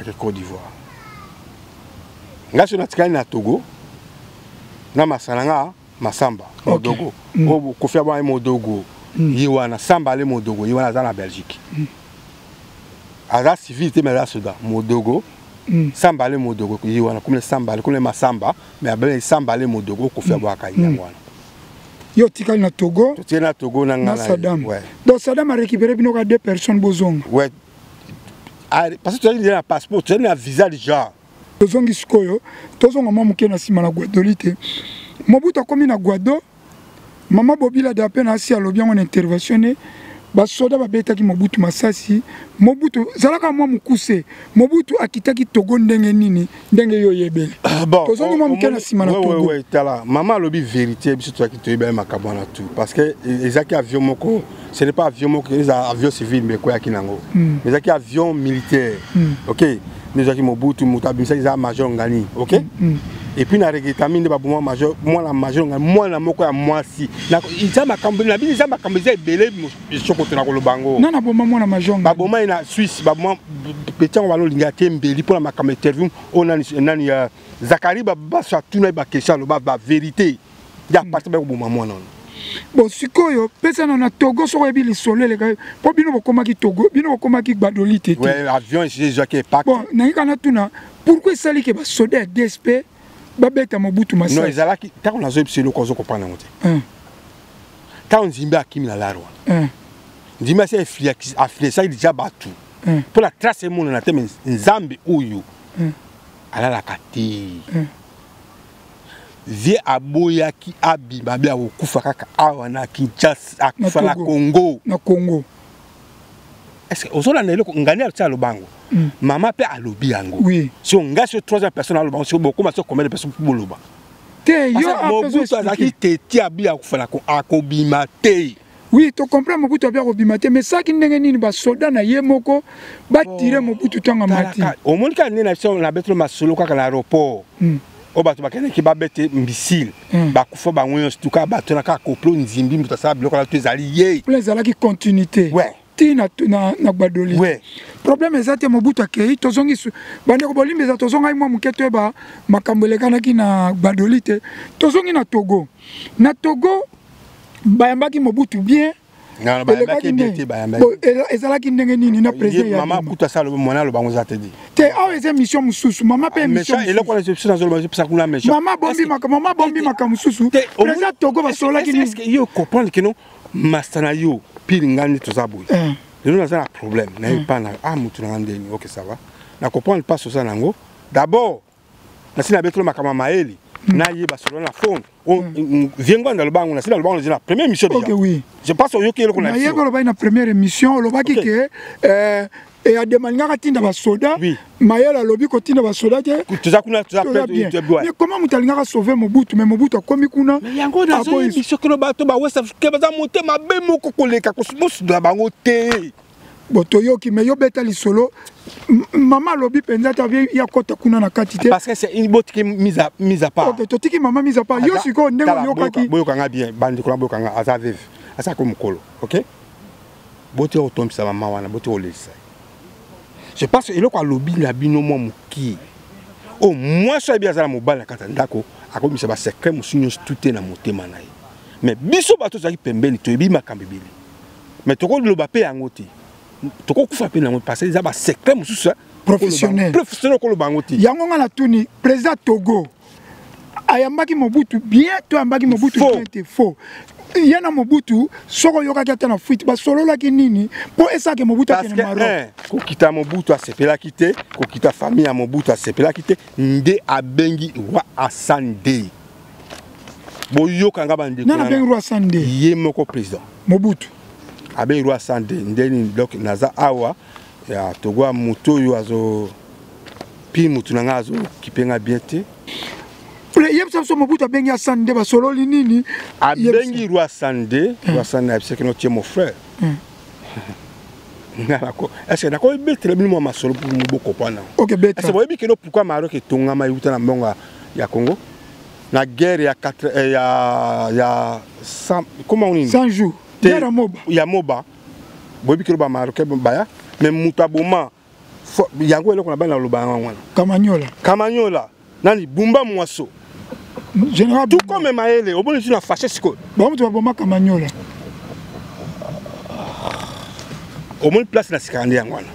Speaker 4: ake Côte d'Ivoire. Ngai so natikali na Togo na masala nga Masamba Modogo. Oyo Kofi abwana ye Modogo, ye wana Samba ale Modogo, ye wana aza na Belgique. Aza civil te mais aza soda. Modogo Samba ale Modogo, ye wana komile Samba ale, komile Masamba, mais abele Samba ale Modogo. Kofi abwaka ye yango wana.
Speaker 1: Yo otikali na Togo.
Speaker 4: Totikali na Togo na
Speaker 1: nga na Sadam. Ouais. Donc Sadam a récupéré bino ka deux personnes, bozonga.
Speaker 4: Ouais, parce que tozali na passeport, tozali na visa déjà.
Speaker 1: Tozongi sikoyo, tozonga mwa moke na nsima na Guadoli te. Mobutu akomi na Guado, mama Bobila da mpe na asi alobi yango na intervention ne basoda babetaki Mobutu masasi. Mobutu zalaka mwa mokuse. Mobutu akitaki Togo ndenge nini, ndenge yo oyebeli?
Speaker 4: Bon,
Speaker 1: tozongi mwa moke na nsima na Togo.
Speaker 4: Ouais, tala, mama alobi vérité, biso tozalaki toyeba makambo wana tout parce que ezalaki avion moko, ce n'est pas avion moko eza avion civil mais ekweyaki nango, ezalaki avion militaire. Ok, nde ezalaki Mobutu, moto abimisaki eza major Ngani, ok. Et puis na regretami nde baboma major, mwana major Ngani, mwana moko ya mwasi. Eza makambo na bino, eza makambo eza ebele sokoto na koloba yango.
Speaker 1: Nani aboma mwana major Ngani?
Speaker 4: Baboma ye na Suisse, baboma petiango balolinga te mbeli mpona makambo interview oyo nani nani ya Zakari baso atuna ye baquestion, aloba bavérité ya parti bakoboma mwana wana.
Speaker 1: Bon, sikoyo pesa na Togo, soki oyebi lisolo eleka mpo bino bokomaki Togo, bino bokomaki Gbadoli te te.
Speaker 4: Ouais, avion ezwaki impact.
Speaker 1: Bon, nangi kaka natuna pourquoi esali ke basoda ya DSP babeta Mobutu
Speaker 4: non
Speaker 1: masasi?
Speaker 4: Ezalaki ntango nazoyebisa eloko ozokopana yango te. Ntango Nzimbe akimi na lare wana, Nzimbe asi afliesaki déjà bato mpo na trace emonana te, mais Nzambe oyo alalaka te. Vie aboyaki abima be akokufa kaka awa na Kinshasa, akufa na
Speaker 1: Togo.
Speaker 4: Congo.
Speaker 1: Na Congo.
Speaker 4: Est ce que ozolanda eloko Ngani atia aloba yango? Mama mpe alobi yango.
Speaker 1: Oui.
Speaker 4: So ngai so troisième personne aloba yango, so bokoma so combien de personnes mpo boloba?
Speaker 1: Te, yo
Speaker 4: Parce que Mobutu azalaki teti, abi akufa na akobima te.
Speaker 1: Oui, to comprendre, Mobutu abi akobima te, mais saki ndenge nini basoda na ye moko batire Mobutu ntango amati?
Speaker 4: Talaka, omoni kaka nde na biso na betelo masolo kaka na aéroport oyo bato bakendaki babete mbisile, bakufa bango nyonso, tuka bato na kaka complot Nzimbi, moto asala biloko wana to ezali ye.
Speaker 1: Plan ezalaki continuité ti na Gbadoli. Problème eza te, Mobutu akei, tozongi bandeko bolimbi eza tozongai mwa moke toyeba makambo elekanaki na Gbadoli te. Tozongi na Togo. Na Togo bayambaki Mobutu bien?
Speaker 4: Non, bayambaki
Speaker 1: Elekaki
Speaker 4: bien
Speaker 1: ndenge.
Speaker 4: te, bayambaki.
Speaker 1: Bon, ezalaki ndenge nini na président
Speaker 4: Ye
Speaker 1: ya
Speaker 4: mama
Speaker 1: Bima?
Speaker 4: kutu asala alobi, mwana aloba yango eza te di.
Speaker 1: Te, awa eza émission mosusu, mama mpe
Speaker 4: Ah,
Speaker 1: émission
Speaker 4: méchant, eloko wana biso nazoloba ezopesa kuna méchant.
Speaker 1: Mama bombi mama bombi makambo mosusu.
Speaker 4: Te,
Speaker 1: Président Togo basololaki
Speaker 4: est-ce
Speaker 1: nini?
Speaker 4: que yo comprendre que non, masta na yo pile ngai nde toza boye, lelo naza na problème nayebi pa na ah motu nanga ndeni, ok, ça va, na comprendre mpasi oza nango. D'abord nasi nabetelo makambo ya mayele, nayeba solo na phone vie Ngwanda aloba yango, nasi naloba yango na première émission déjà.
Speaker 1: Ok, oui.
Speaker 4: Je pense oyoki eloko na
Speaker 1: nayebi
Speaker 4: biso.
Speaker 1: Olobaki na première émission, olobaki ke eyadema alingaka atinda basoda. Mayele alobi kotinda basoda te.
Speaker 4: Toza kuna, toza
Speaker 1: Toza bien.
Speaker 4: ouais.
Speaker 1: Mais comment moto alingaka sauver Mobutu, mais Mobutu akomi kuna?
Speaker 4: Mais yango nazoyebi soki no bato bawest africain baza motema mabe moko koleka bosudola bango te.
Speaker 1: Bon, toyoki, mais yo beta lisolo. Mama alobi mpenza te abi ya kota kuna na kati te.
Speaker 4: Parce que c'est une botiki mise à part.
Speaker 1: Ok, totiki mama mise à part. Yo sikoyo ndenge
Speaker 4: Tala,
Speaker 1: oyokaki?
Speaker 4: Boyokanga bien, bandeko na boyokanga, aza veve, aza ko mokolo, ok, botika kotombisa mama wana, botika kolelisa ye. Je pense eloko alobi na bino mwa mokie. Oyo mwasi ayebi aza na mobali na kati ya ndako, akobimisa basecret mosusu nyonso tu te na motema na ye. Mais biso bato tozalaki pembeni, toyebi makambo ebele, mais tokoloba mpe yango te, tokokufa mpe nango, parce que eza basecret mosusu
Speaker 1: professionnel.
Speaker 4: Professionnel, okoloba yango te.
Speaker 1: Yango nga natuni, président Togo ayambaki Mobutu bien to ayambaki Mobutu bien te? Faux. Ye na Mobutu, soki oyokaki ata na fuite, basololaki nini mpo esalaka Mobutu akende Maroc?
Speaker 4: Kokita Mobutu asepelaki te, kokita famille ya Mobutu asepelaki te, nde abengi roi Hassan II. Boyoka nga bandeko.
Speaker 1: Nani abengi roi Hassan II?
Speaker 4: Ye moko président
Speaker 1: Mobutu
Speaker 4: abengi roi Hassan II. Nde nini? Donc naza awa ya Togo ya moto oyo azo pi motu na ngai azokipe nga bien te.
Speaker 1: Yebisa biso, Mobutu abengi Hassan II, basololi nini?
Speaker 4: Abengi roi Hassan II. Roi Hassan II ayebisaki: "No, tie mon frère, nga nako, est ce que nakoyebetela bino mwa masolo mpo bokopwana?"
Speaker 1: Ok, beta.
Speaker 4: Est ce boyebi keno pourquoi Maroc etongama euta na mbongo ya Congo na guerre ya 4 ya 100, comment nini?
Speaker 1: 100 jours.
Speaker 4: Guerre ya Moba. Ya Moba. Boyebi keno bamarocain baya, mais moto aboma yango, eloko na bana naloba yango wana.
Speaker 1: Kamanyola.
Speaker 4: Kamanyola nani? Bumba Mwaso.
Speaker 1: Général.
Speaker 4: Tout comme mayele omoni ti na fâché sikoyo.
Speaker 1: Bango moto baboma Kamanyola.
Speaker 4: Omoni place na sikaka nde yango wana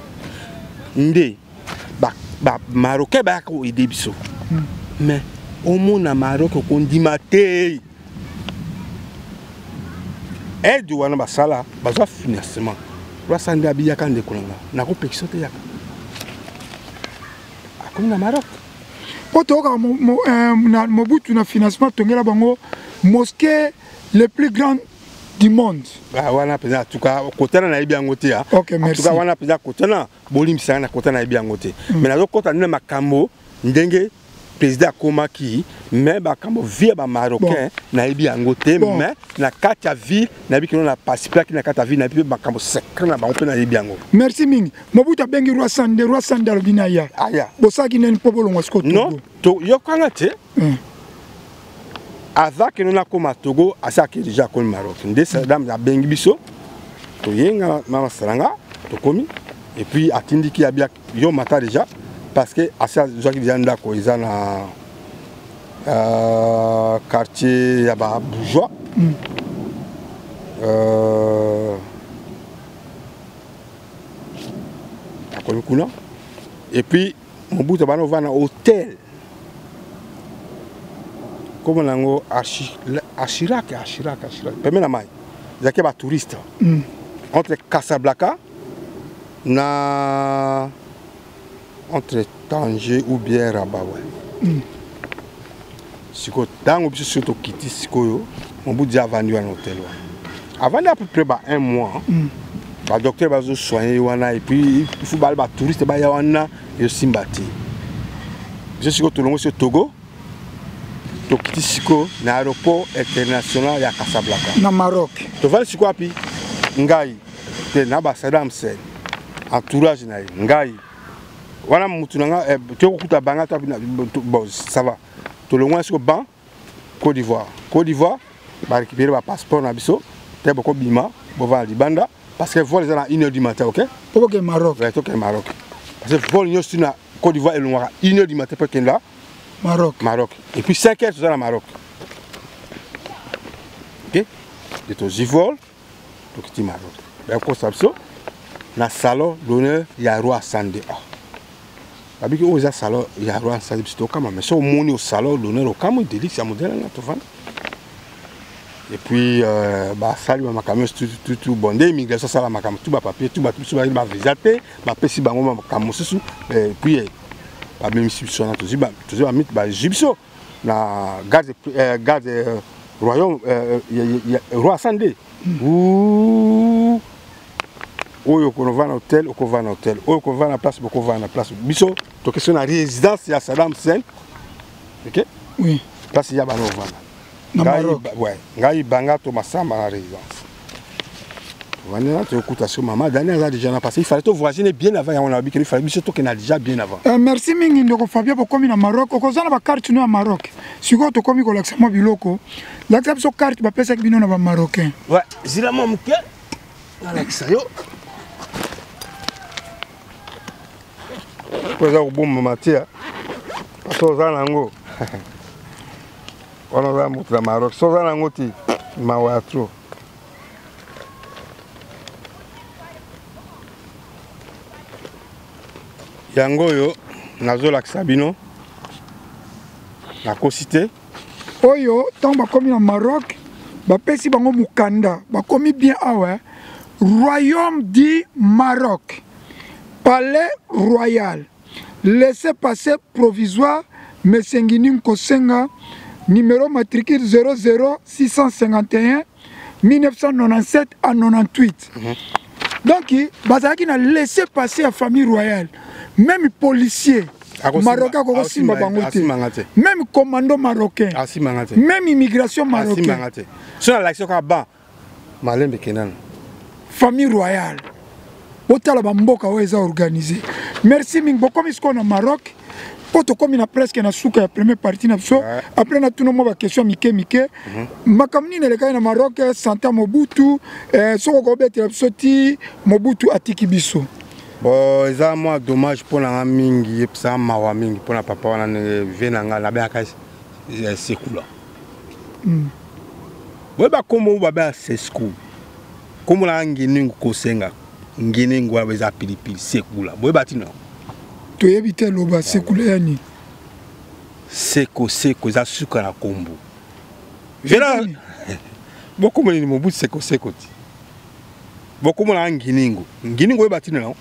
Speaker 4: nde bamarocain bayaka koaider biso. Mais omona Maroc okondima te, aide wana basala, bazwa financement. Roi nde abiyaka: "Ndeko na nga, nakopekisa te, yaka." Akomi na Maroc.
Speaker 1: Mpo toyokaka na Mobutu na financement tongela bango mosquée le plus grand du monde.
Speaker 4: Ah, wana mpenza, en tout cas kotana nayebi yango te.
Speaker 1: Ok, merci.
Speaker 4: En tout cas wana mpenza kotana, bolimbisanga, na kotana nayebi yango te. Mais nazokɔta nde na makambo ndenge président akomaki, mais makambo vie ya bamarocain nayebi yango te. Mais na kati ya ville nayebi kino na participaki na kati ya ville, nayebi mpe makambo secret na bango mpe nayebi yango.
Speaker 1: Merci mingi. Mobutu abengi roi Sande, roi Sande alobi na ya.
Speaker 4: Aya.
Speaker 1: Bosalaki nini mpo bolongwa siko?
Speaker 4: Non, yokanga te. Avant keno nakóma Togo, asalaki déjà akomi Maroc, nde Sadam abengi biso, toyenga na masalanga, tokomi, et puis atindiki abia yo mata déjà, parce que asi azwaki déjà ndako eza na quartier ya babourgeois. Akomi kuna, et puis Mobutu abanda kovanda na hôtel, kombo na yango Ashirak, Ashirak, Ashirak, pembe na mai, ezalaki ya batouriste. Entre Casablanca na entre Tanger ou bien Rabat, ouais. Sikoyo ntango biso soki tokiti sikoyo, Mobutu dia avandi wana hôtel wana, avandi à peu près ba un mois. Badocteur bazosoigne ye wana, et puis il faut bale batouriste baya wana, ezosimba te. Biso sikoyo tolongo sikoyo Togo, tokiti sikoyo na aéroport international ya Casablanca.
Speaker 1: Na Maroc.
Speaker 4: Tovandi sikoyo api ngai te na basadam Hussein, entourage na ye, ngai wana mutu na nga tokokuta banga to. Bon, ça va, tolongwana sikoyo ban Côte d'Ivoire. Côte d'Ivoire barécupéré bapasseport na biso te, bokobima, bovanda libanda, parce que vol eza na 1 heure du matin, ok?
Speaker 1: Po bokende Maroc.
Speaker 4: Ouais, tokende Maroc, parce que vol nyonso na Côte d'Ivoire elongwaka 1 heure du matin mpo ekenda
Speaker 1: Maroc.
Speaker 4: Maroc. Et puis 5 heures toza na Maroc, ok? E tozwi vol, tokiti Maroc, bakosa biso na salon d'honneur ya roi Sande. Ah, babiki oyo eza salon ya roi Sande, biso tokama, mais so omoni o salon d'honneur, okamwi delix ya modèle wana tovanda. Et puis basali bamakambo nyonso tutu. Bon, nde immigration asala makambo tu, bapapier tu, bato biso bazali bavisa te, bapesi bango makambo mosusu, et puis babimisi biso wana, tozwi bazwi biso na garde royaume roi Hassan II. Oyo okovanda na hôtel, okovanda na hôtel, oyo okovanda na place, bokovanda na place. Biso tokesi na résidence ya Saddam Hussein, ok?
Speaker 1: Oui.
Speaker 4: Place ya bana ovanda.
Speaker 1: Na Maroc.
Speaker 4: Ouais, ngai banga to masamba na résidence tovandi na tokuta so mama Dani aza déjà na, parce qu'il fallait tovoisiner bien avant yango na babikeli, il fallait biso tokenda déjà bien avant.
Speaker 1: Merci mingi, ndeko Fabien. Bokomi na Maroc, okoza na bacarte no ya Maroc. Sikoyo tokomi kolakisa mwa biloko, lakisa biso carte bapesaki bino na bamarocain.
Speaker 4: Ouais, zila mwa moke, nalakisa yo po eza kobombama te. So oza nango wana, oza moto na Maroc. So oza nango ti mawa ya trop. Yango oyo nazolakisa bino, nakosi te.
Speaker 1: Oyo ntango bakomi na Maroc, bapesi bango mokanda, bakomi bien awa: Royaume du Maroc, Palais Royal, laissez passer provisoire Mesengini Nkosenga, numéro matricule 00651 1997 à 98. Donc bazalaki na laissez passer ya famille royale. Même policier marocain akokosimba bango te, même commando marocain, même immigration marocain.
Speaker 4: So nalakisi kaka ban malembe kendana.
Speaker 1: Famille royale, botala bamboka oyo eza organisé. Merci mingi. Bokomi sikoyo na Maroc, mpo tokomi na presque na suka ya première partie na biso. Après natuna mwa baquestion mike mike. Makambo nini elekaki na Maroc? Santa Mobutu, soki okobetela biso ti Mobutu atiki biso.
Speaker 4: Bon, eza mwa dommage mpo na nga mingi, epesaka mawa mingi mpo na papa wana, ndenge vie na nga nabengaka Sekula. Boyeba nkombo oyo babengaka Sesku, nkombo na nga Nginingu Kosenga. Nginingu wana eza pilipili, Sekula boyeba ntina.
Speaker 1: Toyebi te, loba. Sekula ya nini?
Speaker 4: Seko, seko eza suka na nkombo. Vela bokombo nini? Mobutu Seko Seko ti bokombo na nga Nginingu. Nginingu oyeba ntina nango?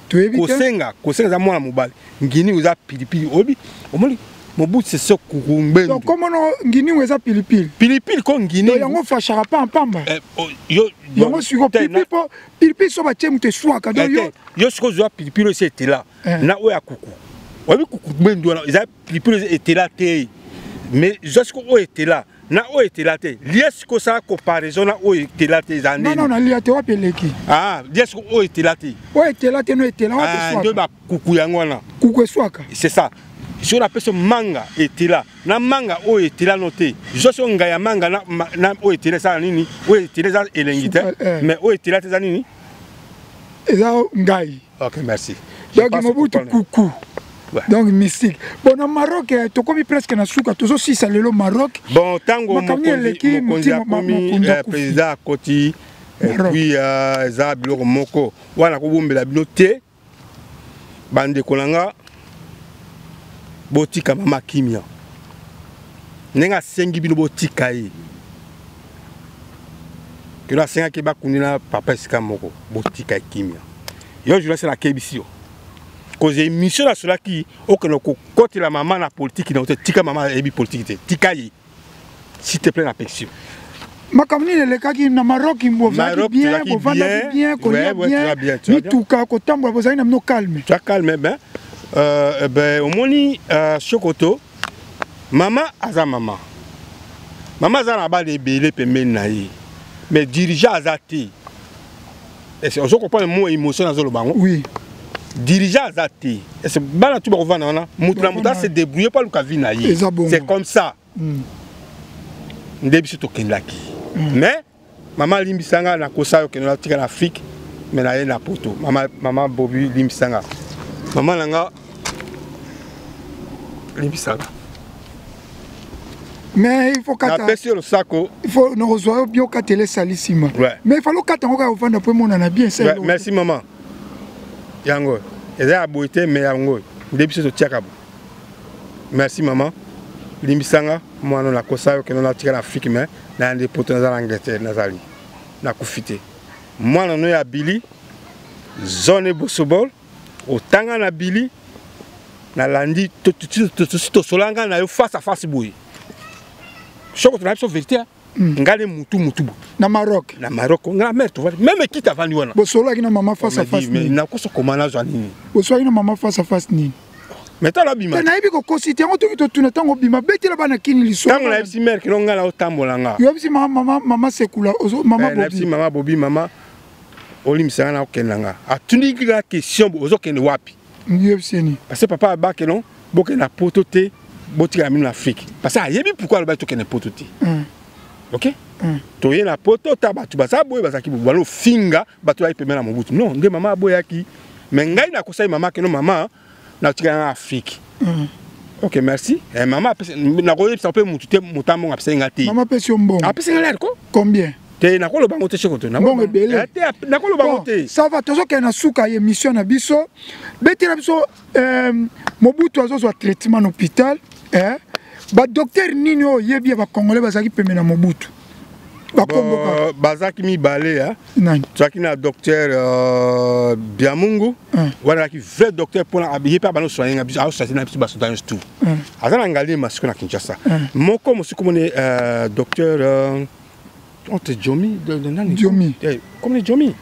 Speaker 1: Toyebi te.
Speaker 4: Kosenga, kosenga eza mwana mobali, Nginingu eza pilipili. Oyebi, omoni Mobutu Sese Kukumbendu.
Speaker 1: Donc kombo no Nginingu eza pilipili?
Speaker 4: Pilipili ko Nginingu.
Speaker 1: Yango fashaka pampamba.
Speaker 4: Yo
Speaker 1: yango siko pilipili, mpo pilipili so batie moto eswaka. Donc yo
Speaker 4: yo sikoyo ozwa pilipili oyo esi etela na oyo ya kuku. Oyebi kuku mbendu wana eza pilipili oyo etela te, mais zwa sikoyo oyo etela na oyo etela te, lia sikoyo, osala comparaison na oyo etela te, eza
Speaker 1: ndeni? Non, nalia te. Wapi eleki?
Speaker 4: Ah, lia sikoyo oyo etela te.
Speaker 1: Oyo etela te no etela wapi?
Speaker 4: Eswaka nde bakuku yango wana.
Speaker 1: Kuku eswaka.
Speaker 4: C'est ça. Soki napesi manga etela na manga oyo etela no te, zwa sikoyo ngai ya manga na oyo etela, esala nini? Oyo etela eza elengi te, mais oyo etela te eza nini?
Speaker 1: Eza ngai.
Speaker 4: Ok, merci.
Speaker 1: Donc Mobutu kuku. Ouais. Donc mystique. Bon, na Maroc, tokomi presque na suka, tozosisa lelo Maroc.
Speaker 4: Bon, ntango mokonzi akomi président, akoti, et puis eza biloko moko wana kobombela bino te. Bandeko na nga, botika mama kimia ndenge asengi bino, botika ye. Kino asengaki bakundi na papa esika moko, botika ye kimia. Yo journaliste, nakebisi yo koza émission nasolaki, okende kokotela mama na politike na yo te. Tika mama, ayebi politike te, tika ye s'il te plaît, napekisi yo.
Speaker 1: Makambo nini elekaki na Maroc? Bozalaki bien, bovandaki bien, kolia bien, mituka kotambola, bozalaki na bino calme?
Speaker 4: Tu calme. Ben ben omoni, Sokoto mama aza mama, mama aza na bana ebele pembeni na ye, mais dirigeant aza te. Ozo comprendre mo émotion nazoloba yango?
Speaker 1: Oui.
Speaker 4: Dirigeant aza te. Est bana tu bakovanda wana, moto na moto ase débrouiller mpo aluka vie na ye, c'est comme ça. Nde biso tokendaki. Mais mama alimbisa nga, nakosa yo, okende natika na Afrique, mais naye na poto. Mama, mama Bobi, limbisa nga, mama na nga, limbisa nga.
Speaker 1: Mais il faut kata.
Speaker 4: Napesi yo losako.
Speaker 1: Il faut nakozwa yo bien, okatela esali nsima. Mais il fallait okata yango kaka, ovanda po emonana bien.
Speaker 4: Ouais, merci mama. Yango eza ya boye te, mais yango nde biso totiaka bo. Merci mama, limbisanga mwana, nakosa yo, kende natika na Afrique, mais naya nde poto, naza na Angleterre, nazali nakufi te. Mwana no ya Bili zone bosobol, otanga na Bili, nalandi tosolanga na yo face à face boye, soko tona biso vérité. Ngai nde mutu mutu bo
Speaker 1: Na Maroc?
Speaker 4: Na Maroc, nga mare tovandi, même ekita avandi wana.
Speaker 1: Bosololaki na mama face à face nini?
Speaker 4: Nakoso koma nazwa nini?
Speaker 1: Bosololaki na mama face à face nini?
Speaker 4: Mais tala, bima.
Speaker 1: Nayebi kokosi te, yango toki totuna. Ntango obima, betela bana kini lisolo.
Speaker 4: Ntango nayebisi mare kino ngai naotambola nga.
Speaker 1: Yoyebisi mama, mama Sekula, mama?
Speaker 4: Nayebisi mama Bobi: mama, olimbisa nga, nakokende na nga. Atundiki nga question: ozokende wapi?
Speaker 1: Yebisi nini?
Speaker 4: Parce que papa abake non, bokende na poto te, botikala mino na Afrique, parce que ayebi pourquoi alobaki tokende poto te. Ok, toye na poto, ta bato baza boye, bazalaki balofinga bato bayi pembeni na Mobutu. Non, nde mama aboyaki, mais ngai nakosali mama keno mama natikala na Afrique. Ok, merci. Eh, mama apesi, nakoyebisa mpe mutu te, moto ambongo apesaki nga te.
Speaker 1: Mama apesi yo mbongo?
Speaker 4: Apesi nga lere ko.
Speaker 1: Combien?
Speaker 4: Te, nakoloba yango te, shekoto.
Speaker 1: Mbongo ebele.
Speaker 4: Eh, te, nakoloba yango te.
Speaker 1: Ça va, tozokende na suka ya émission na biso. Betela biso Mobutu azozwa traitement na hôpital, eh? Badocteur nini oyo oyebi ya bacongolais bazalaki pembe na Mobutu? Bakomboka
Speaker 4: bazalaki mibale.
Speaker 1: Nani?
Speaker 4: Tozalaki na docteur Biamungu, wana azalaki vrai docteur mpona ye mpe abanda osoigne nga biso, aosoigne na biso basoda nyonso tout. Aza na Ngalema sikoyo na Kinshasa. Moko mosusu komoni docteur entre Diomi nani?
Speaker 1: Diomi.
Speaker 4: Komoni Diomi.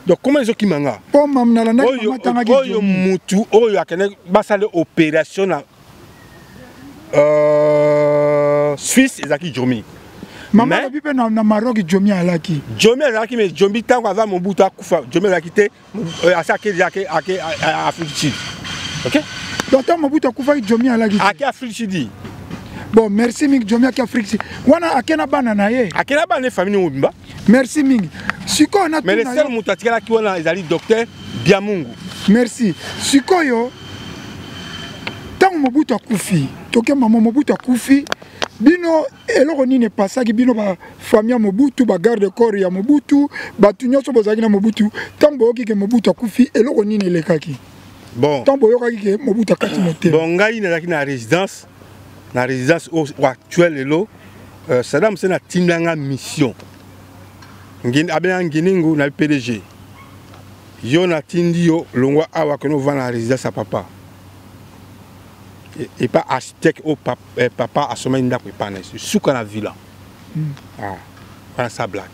Speaker 4: Donc comment ezokima nga?
Speaker 1: Mpo mam nalandaki mama atangaki.
Speaker 4: Oyo mutu oyo akende basala opération na Suisse ezalaki Diomi.
Speaker 1: Mama alobi mpe na Maroc Diomi alaki.
Speaker 4: Diomi azalaki, mais Diomi ntango aza Mobutu akufa, Diomi azalaki te, asi ake déjà ake Afrique du Sud. Ok?
Speaker 1: Donc ntango Mobutu akufaki, Diomi alaki.
Speaker 4: Ake Afrique du Sud.
Speaker 1: Bon, merci mingi. Diomi ake Afrique du Sud. Wana ake na bana na ye.
Speaker 4: Ake na bana, famille mobimba.
Speaker 1: Merci mingi. Sikoyo
Speaker 4: na Mais le seul moto atikalaki wana ezali docteur Biamungu.
Speaker 1: Merci. Sikoyo ntango Mobutu akufi, toke mama Mobutu akufi, bino eloko nini epasaki bino bafamille ya Mobutu, bagarde corps ya Mobutu, bato nyonso bozalaki na Mobutu? Ntango boyoki ke Mobutu akufi, eloko nini elekaki?
Speaker 4: Bon,
Speaker 1: ntango boyokaki ke Mobutu akati motema.
Speaker 4: Bon, ngai nazalaki na résidence oyo actuelle lelo. Saddam Hussein atindanga mission, abengaka Nginingu na PDG: yo natindi yo, longwa awa, kende ovanda na résidence ya papa epa architecte oyo papa asomaki ndako epa na ye suka na villa. Ah, wana sa blague.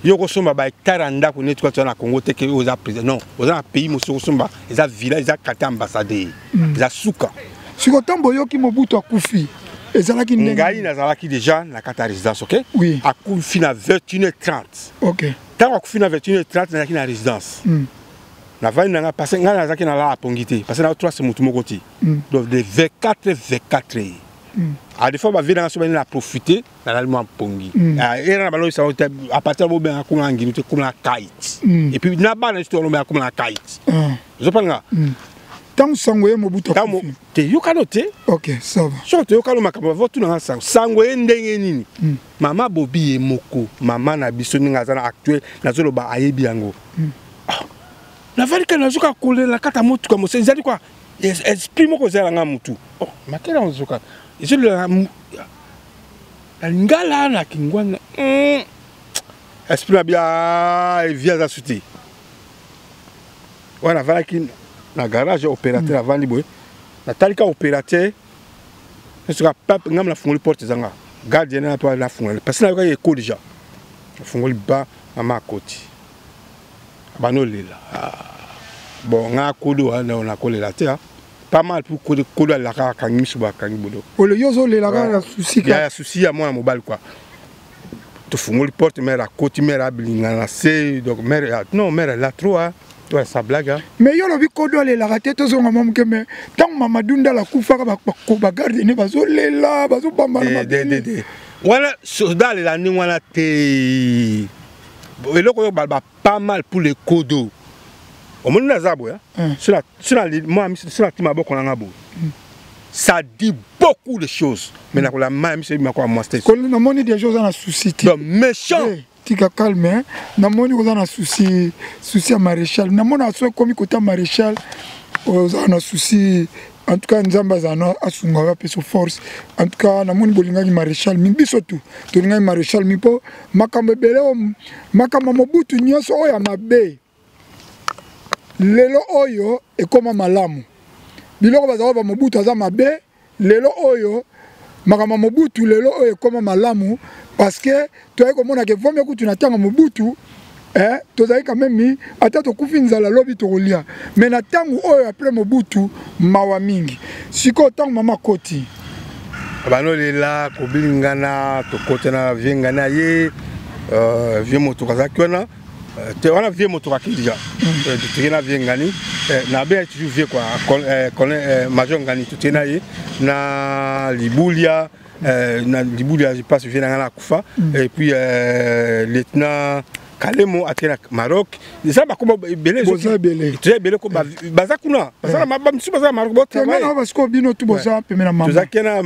Speaker 4: Yo kosomba bahectare ya ndako neti kwa na Congo te ke oza président. Non, oza na pays mosusu, kosomba eza villa, eza quartier ambassadeur, eza suka.
Speaker 1: Siko ntango boyoki Mobutu akufi, ezalaki ndenge?
Speaker 4: Ngai nazalaki déjà na kati ya résidence, ok?
Speaker 1: Oui.
Speaker 4: Akufi na 21h30. Ntango akufi na 21h30, nazalaki na résidence. Navandi na nga parce ngai nazalaki nalala pongi te, parce na trois motu moko te. Donc de 24 24 heures, à des fois bavie nanga so bani na profiter, nalali mwa pongi. Era na baloyisa te à partir bobenga komona nginu te, komona kite, et puis na bana biso tolombenga komona kite. Ozopanga.
Speaker 1: Ntango sango ye Mobutu akufi?
Speaker 4: Te, yokano te.
Speaker 1: Ok, ça va.
Speaker 4: Soki toyokano makambo bavo tunanga sango, sango ye ndenge nini? Mama Bobi ye moko, mama na biso ndenge aza na actuel, nazoloba ayebi yango. Navandi kaka, nazoka kolela kati ya motuka mose, ezali kwa esprit moko ezalanga motu. Oh, makela ozoka ezolela na lingala na kingwana, esprit na bia evi aza su te. Wana avandaki na garage, opérateur avandi boye, natali ka opérateur soka pape ngambo, nafungoli porte, ezanga gardien na mpe nafungoli parce que nayokaki eko déjà. Nafungoli ba, mama akoti, abandi olela. Bon, nga akoli wana, nakolela te, pas mal pour kolo kolo alaka, akangi miso boye, akangi bodo.
Speaker 1: Ole yo ozolela kaka na souci?
Speaker 4: Ya souci ya mwana mobali quoi. Tofungoli porte, mère akoti, mère abilingana na se. Donc mère, non, mère elle a trop, hein. Ouais, sa blague, hein.
Speaker 1: Mais yo lobi kodo alelaka te, tozonga mwa moke. Mais ntango Mamadou Ndala akufaka, bagarde ne bazolela, bazobambana.
Speaker 4: Wana soda alela ndenge wana te. Eloko oyo baloba pas mal pour le kodo, omoni naza boye, so nati maboko nanga boye, ça dit beaucoup de choses, mais nakola mai miso ebima kwa mwasi te.
Speaker 1: Namoni déjà oza na souci te.
Speaker 4: Donc méchant.
Speaker 1: Tika calme. Namoni oza na souci, souci ya maréchal. Namoni aso ekomi kota maréchal, oza na souci. En tout cas Nzambe azala na asunga yo, apesa force. En tout cas namoni bolingaki maréchal mingi, biso tu tolingaki maréchal mingi, mpo makambo ebele oyo, makambo ya Mobutu nyonso oyo ya mabe, lelo oyo ekóma malamu. Biloko bazalaka ba Mobutu aza mabe, lelo oyo makambo ya Mobutu lelo oyo ekóma malamu, parce que toyaki komona ke vomi kutu na ntango Mobutu, tozali quand même, ata tokufi nzala lobi tokolia. Mais na ntango oyo après Mobutu, mawa mingi. Sikoyo ntango mama koti?
Speaker 4: Banolela, kobilingana, tokotana vie ngai na ye, vie motoka azalaki wana te, wana vie motoka akei déjà. Toke na vie ngani, nabenga toujours vie quoi, major ngani. Toke na ye na Libulia, na Libulia je passe, vie na ngai na akufa, et puis lieutenant. Kalemo ake na Maroc. Eza bakombo ebele.
Speaker 1: Boza ebele.
Speaker 4: Toza ebele ko baza kuna. Baza na ba misusu baza na Maroc bo
Speaker 1: travail. Nga parce que bino tout boza pembe na mama.
Speaker 4: Toza kena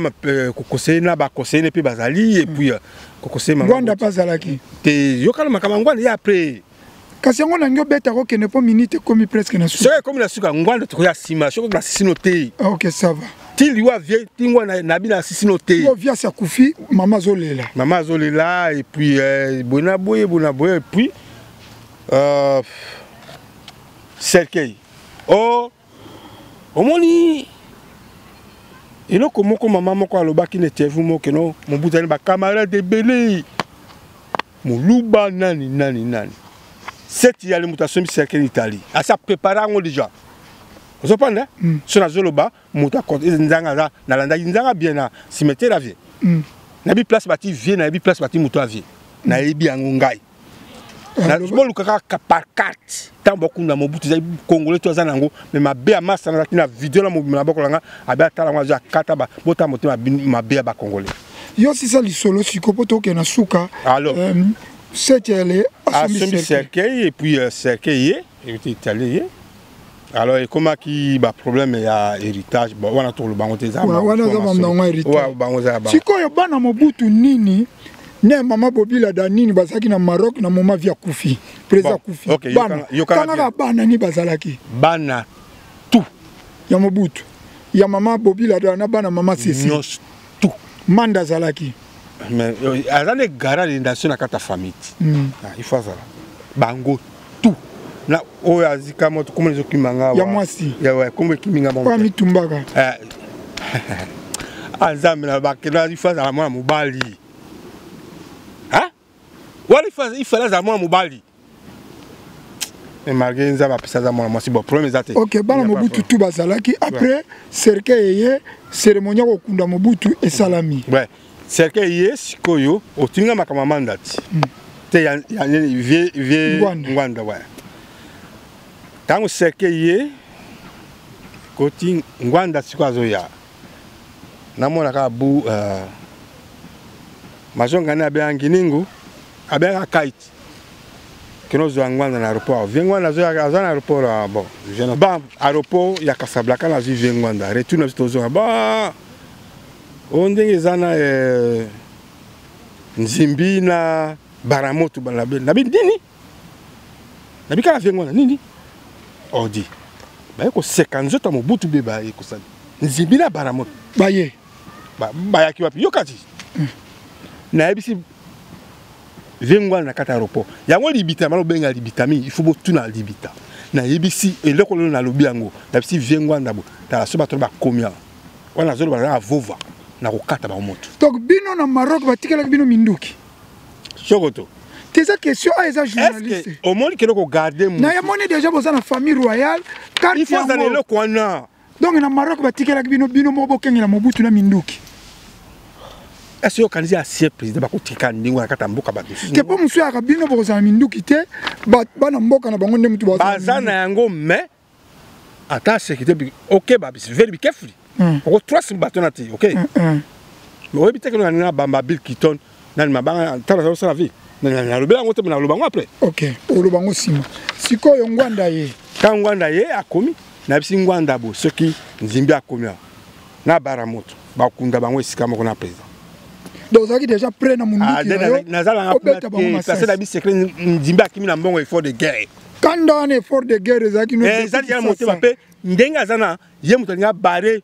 Speaker 4: ko conseiller na ba conseiller pe bazali et puis ko conseiller
Speaker 1: mama. Ngwanda pa zalaki.
Speaker 4: Te yokala makambo ngwanda ya après.
Speaker 1: Kasi yango nangi obeta kokende mpo minute ekomi presque na
Speaker 4: suka. Soki ekomi na suka ngwanda tokoya nsima soki na sisino te.
Speaker 1: Ok, ça va.
Speaker 4: Ti liwa vie ti ngwanda na bina sisino te.
Speaker 1: Yo vie asi akufi, mama azolela.
Speaker 4: Mama azolela et puis euh, boye na boye boye na boye et puis euh, cercueil. Oh omoni eloko moko mama moko alobaki na interview moko no Mobutu ani ba camarade ebele. Muluba nani nani nani. Seti yale moto asombi cercueil Italie. Asa prépare yango déjà. Ozopanda? Mm. So nazoloba moto akonte nzanga aza nalandaki nzanga bien na cimetière ya vie. Mm. Nayebi place bati vie, nayebi place bati moto ya vie. Mm. Nayebi yango ngai. Ah, boluka kaka par carte ntango bakunda mobutu ezali congolais to aza na yango me mabe ya masa nazalaki na video na mobima na boko na nga abe atala yango azwi akata botala motema mabe ya bacongolais.
Speaker 1: Yo sisa lisolo siko po tokende na suka.
Speaker 4: Alors
Speaker 1: euh, Setiele
Speaker 4: asombi cercueil et puis euh, cercueil ye euti Italie ye. Alors ekomaki ba problème ya héritage bon wana tokoloba yango te eza
Speaker 1: wana eza bango héritage
Speaker 4: bango eza bango.
Speaker 1: Sikoyo bana Mobutu nini ne mama Bobila da nini bazalaki na Maroc na moment via kufi président kufi
Speaker 4: okay,
Speaker 1: bana kangaka bana nini bazalaki
Speaker 4: bana tout
Speaker 1: ya Mobutu ya mama Bobila da na bana mama Cécile
Speaker 4: nyonso tout
Speaker 1: manda azalaki
Speaker 4: mais euh, aza nde garant de nation na kati ya famille ti mm. ah, il faut azala bango tout na oyo azika moto kombo ezokima nga
Speaker 1: ya mwasi
Speaker 4: ya kombo ekimi nga
Speaker 1: oyo mitumbaka
Speaker 4: eh. ah nzambe na bakenda il faut azala mwana mobali wana il fallait azala mwana mobali mais malgré nzambe apesa aza mwana mwasi bon problème eza te
Speaker 1: ok bana mobutu tu bazalaki après cercueil eye cérémonie ya kokunda mobutu esalami
Speaker 4: ouais cercueil eye sikoyo otinga makambo ya manda ti hmm. te ya vie vie ngwanda ouais ntango cercueil ye koti ngwanda sikoyo azoya namona kaka bu uh, major ngani abenga nginingu abengaka kite kino ozwa ngwanda na aéroport vie ngwanda aza na aéroport ah, bon ba aéroport ya casablanca nazwi vie ngwanda retour na biso tozonga ba oyo ndenge eza na eh, nzimbi na baramoto nabi nini nabi kaka vie ngwanda nini ordi baye koseka nzoto ya mobutu be baye kosala nzimbi na baramoto
Speaker 1: baye
Speaker 4: bayaki wapi yoka ti hmm. nayebisi vie ngwana na kati ya aéroport yango libita malo benga libita mingi il faut botuna libita nayebisi eloko lelo nalobi yango nayebisi vie ngwanda bo tala so bato bakomi awa wana nazoloba na vova nakokata bango moto
Speaker 1: donc bino na maroc batikelaki bino minduki
Speaker 4: sokoto
Speaker 1: te eza question a eza journaliste
Speaker 4: omoni kende kogarde
Speaker 1: na yamoni déjà boza na famille royale
Speaker 4: carte il faut azala eloko wana
Speaker 1: donc na maroc batikelaki bino bino moko bokengela mobutu na minduki
Speaker 4: est-ce que okanisi ancien président bakotika ndenge na kati ya mboka bato
Speaker 1: te mpo mosusu yaka bino bokozala minduki te bana mboka na bango nde motu
Speaker 4: baza na yango mais ata sécurité ok veri bikefuli hmm. oko trust bato na te ok hmm, hmm. mais oyebi te keno na bamba bill kiton nani mabanga ntango nazali kosala vie nalobela yango te me naloba yango après
Speaker 1: ok oloba yango nsima sikoyo ngwanda ye
Speaker 4: ntango ngwanda ye akomi nayebisi ngwanda bo soki nzimbi akomi awa na bara moto bakunda bango esika moko na président
Speaker 1: donc ozalaki déjà prêt na munduki
Speaker 4: ah,
Speaker 1: na yo
Speaker 4: nazalaka place na bisekre nzimbi akimi na mbongo effort de guerre
Speaker 1: kanda wana effort de guerre ezalaki
Speaker 4: eh, ezalaki ya motema mpe ndenge aza na ye moto alingi abare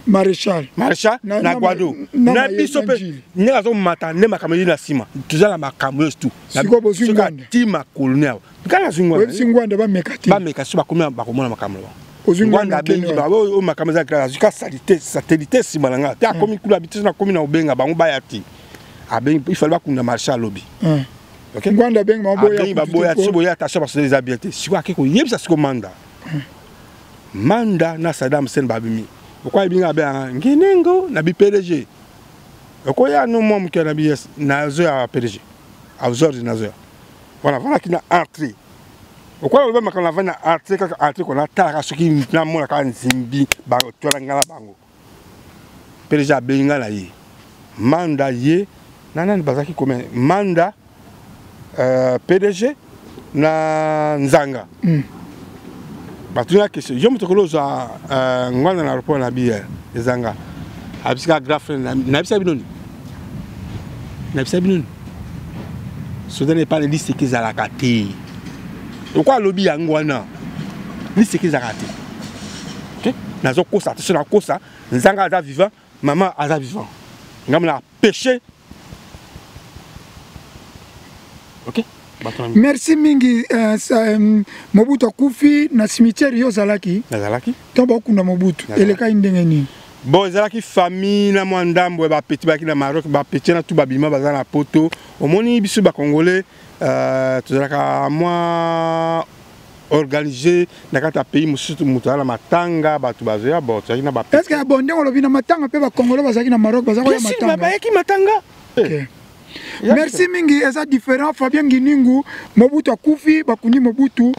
Speaker 1: maréchal
Speaker 4: maréchal na, na guado na, na biso mpe ndenge azomata nde makambo eye na nsima toza na makambo nyonso tu
Speaker 1: soki
Speaker 4: ati makolo ne awa kaka nazwi
Speaker 1: ngwanda ngwanda bameka te
Speaker 4: bameka so bakomi bakomona makambo na bango ngwanda abengi oyo makambo eza grave azwi ka salite satellite nsima na nga te akomi hmm. kuna abiti nakomi na obenga bango baya te abengi il fallait bakunda maréchal alobi
Speaker 1: hmm. ngwanda abengi
Speaker 4: baboya so boya attention basoda eza bien te sikoyo ake koyebisa sikoyo manda hmm. Manda na Saddam Hussein babimi. Okwa ebinga abengaka nginengo na bi PDG. Okoya no mwa moke na bi yes nazo ya PDG. Azor nazo ya. Wana valaki na entrée. Okwa loba makambo na vanda entrée kaka entrée kona talaka soki na mona kaka nzimbi ba tola ngala bango. PDG abengi nga na ye. Manda ye na nani bazalaki combien? Manda euh, PDG Na nzanga batuna question: yo moto okoli ozwa ngwanda na aéroport na biye ezanga abisika grand frère. Nayebisa bino nini? Nayebisa bino nini? Soda na epai liseke ezalaka te. Lokwa alobi yango wana, liseke ezalaka te. Ok, nazokosa te? So nakosa, nzanga aza vivant, mama aza vivant, ngambo na péché. Ok.
Speaker 1: Merci mingi. Mobutu akufi na cimetière, yo ozalaki?
Speaker 4: Nazalaki.
Speaker 1: Ntango bakunda Mobutu, elekaki ndenge nini?
Speaker 4: Bon, ezalaki famille na mwa ndambo ya bapeti bayaki na Maroc. Bapeti na tu babima, baza na Poto. Omoni, biso Bacongolais, tozalaka mwa organisé. Na kati ya pays mosusu, moto aza na matanga, bato bazoya. Bon, tozalaki na
Speaker 1: est ce que bon, ndenge olobi, na matanga mpe Bacongolais bazalaki na Maroc, baza koya matanga?
Speaker 4: Bayaki matanga.
Speaker 1: Okay. Merci mingi. Eza différent. Fabien Nginingu, Mobutu akufi, bakundi Mobutu,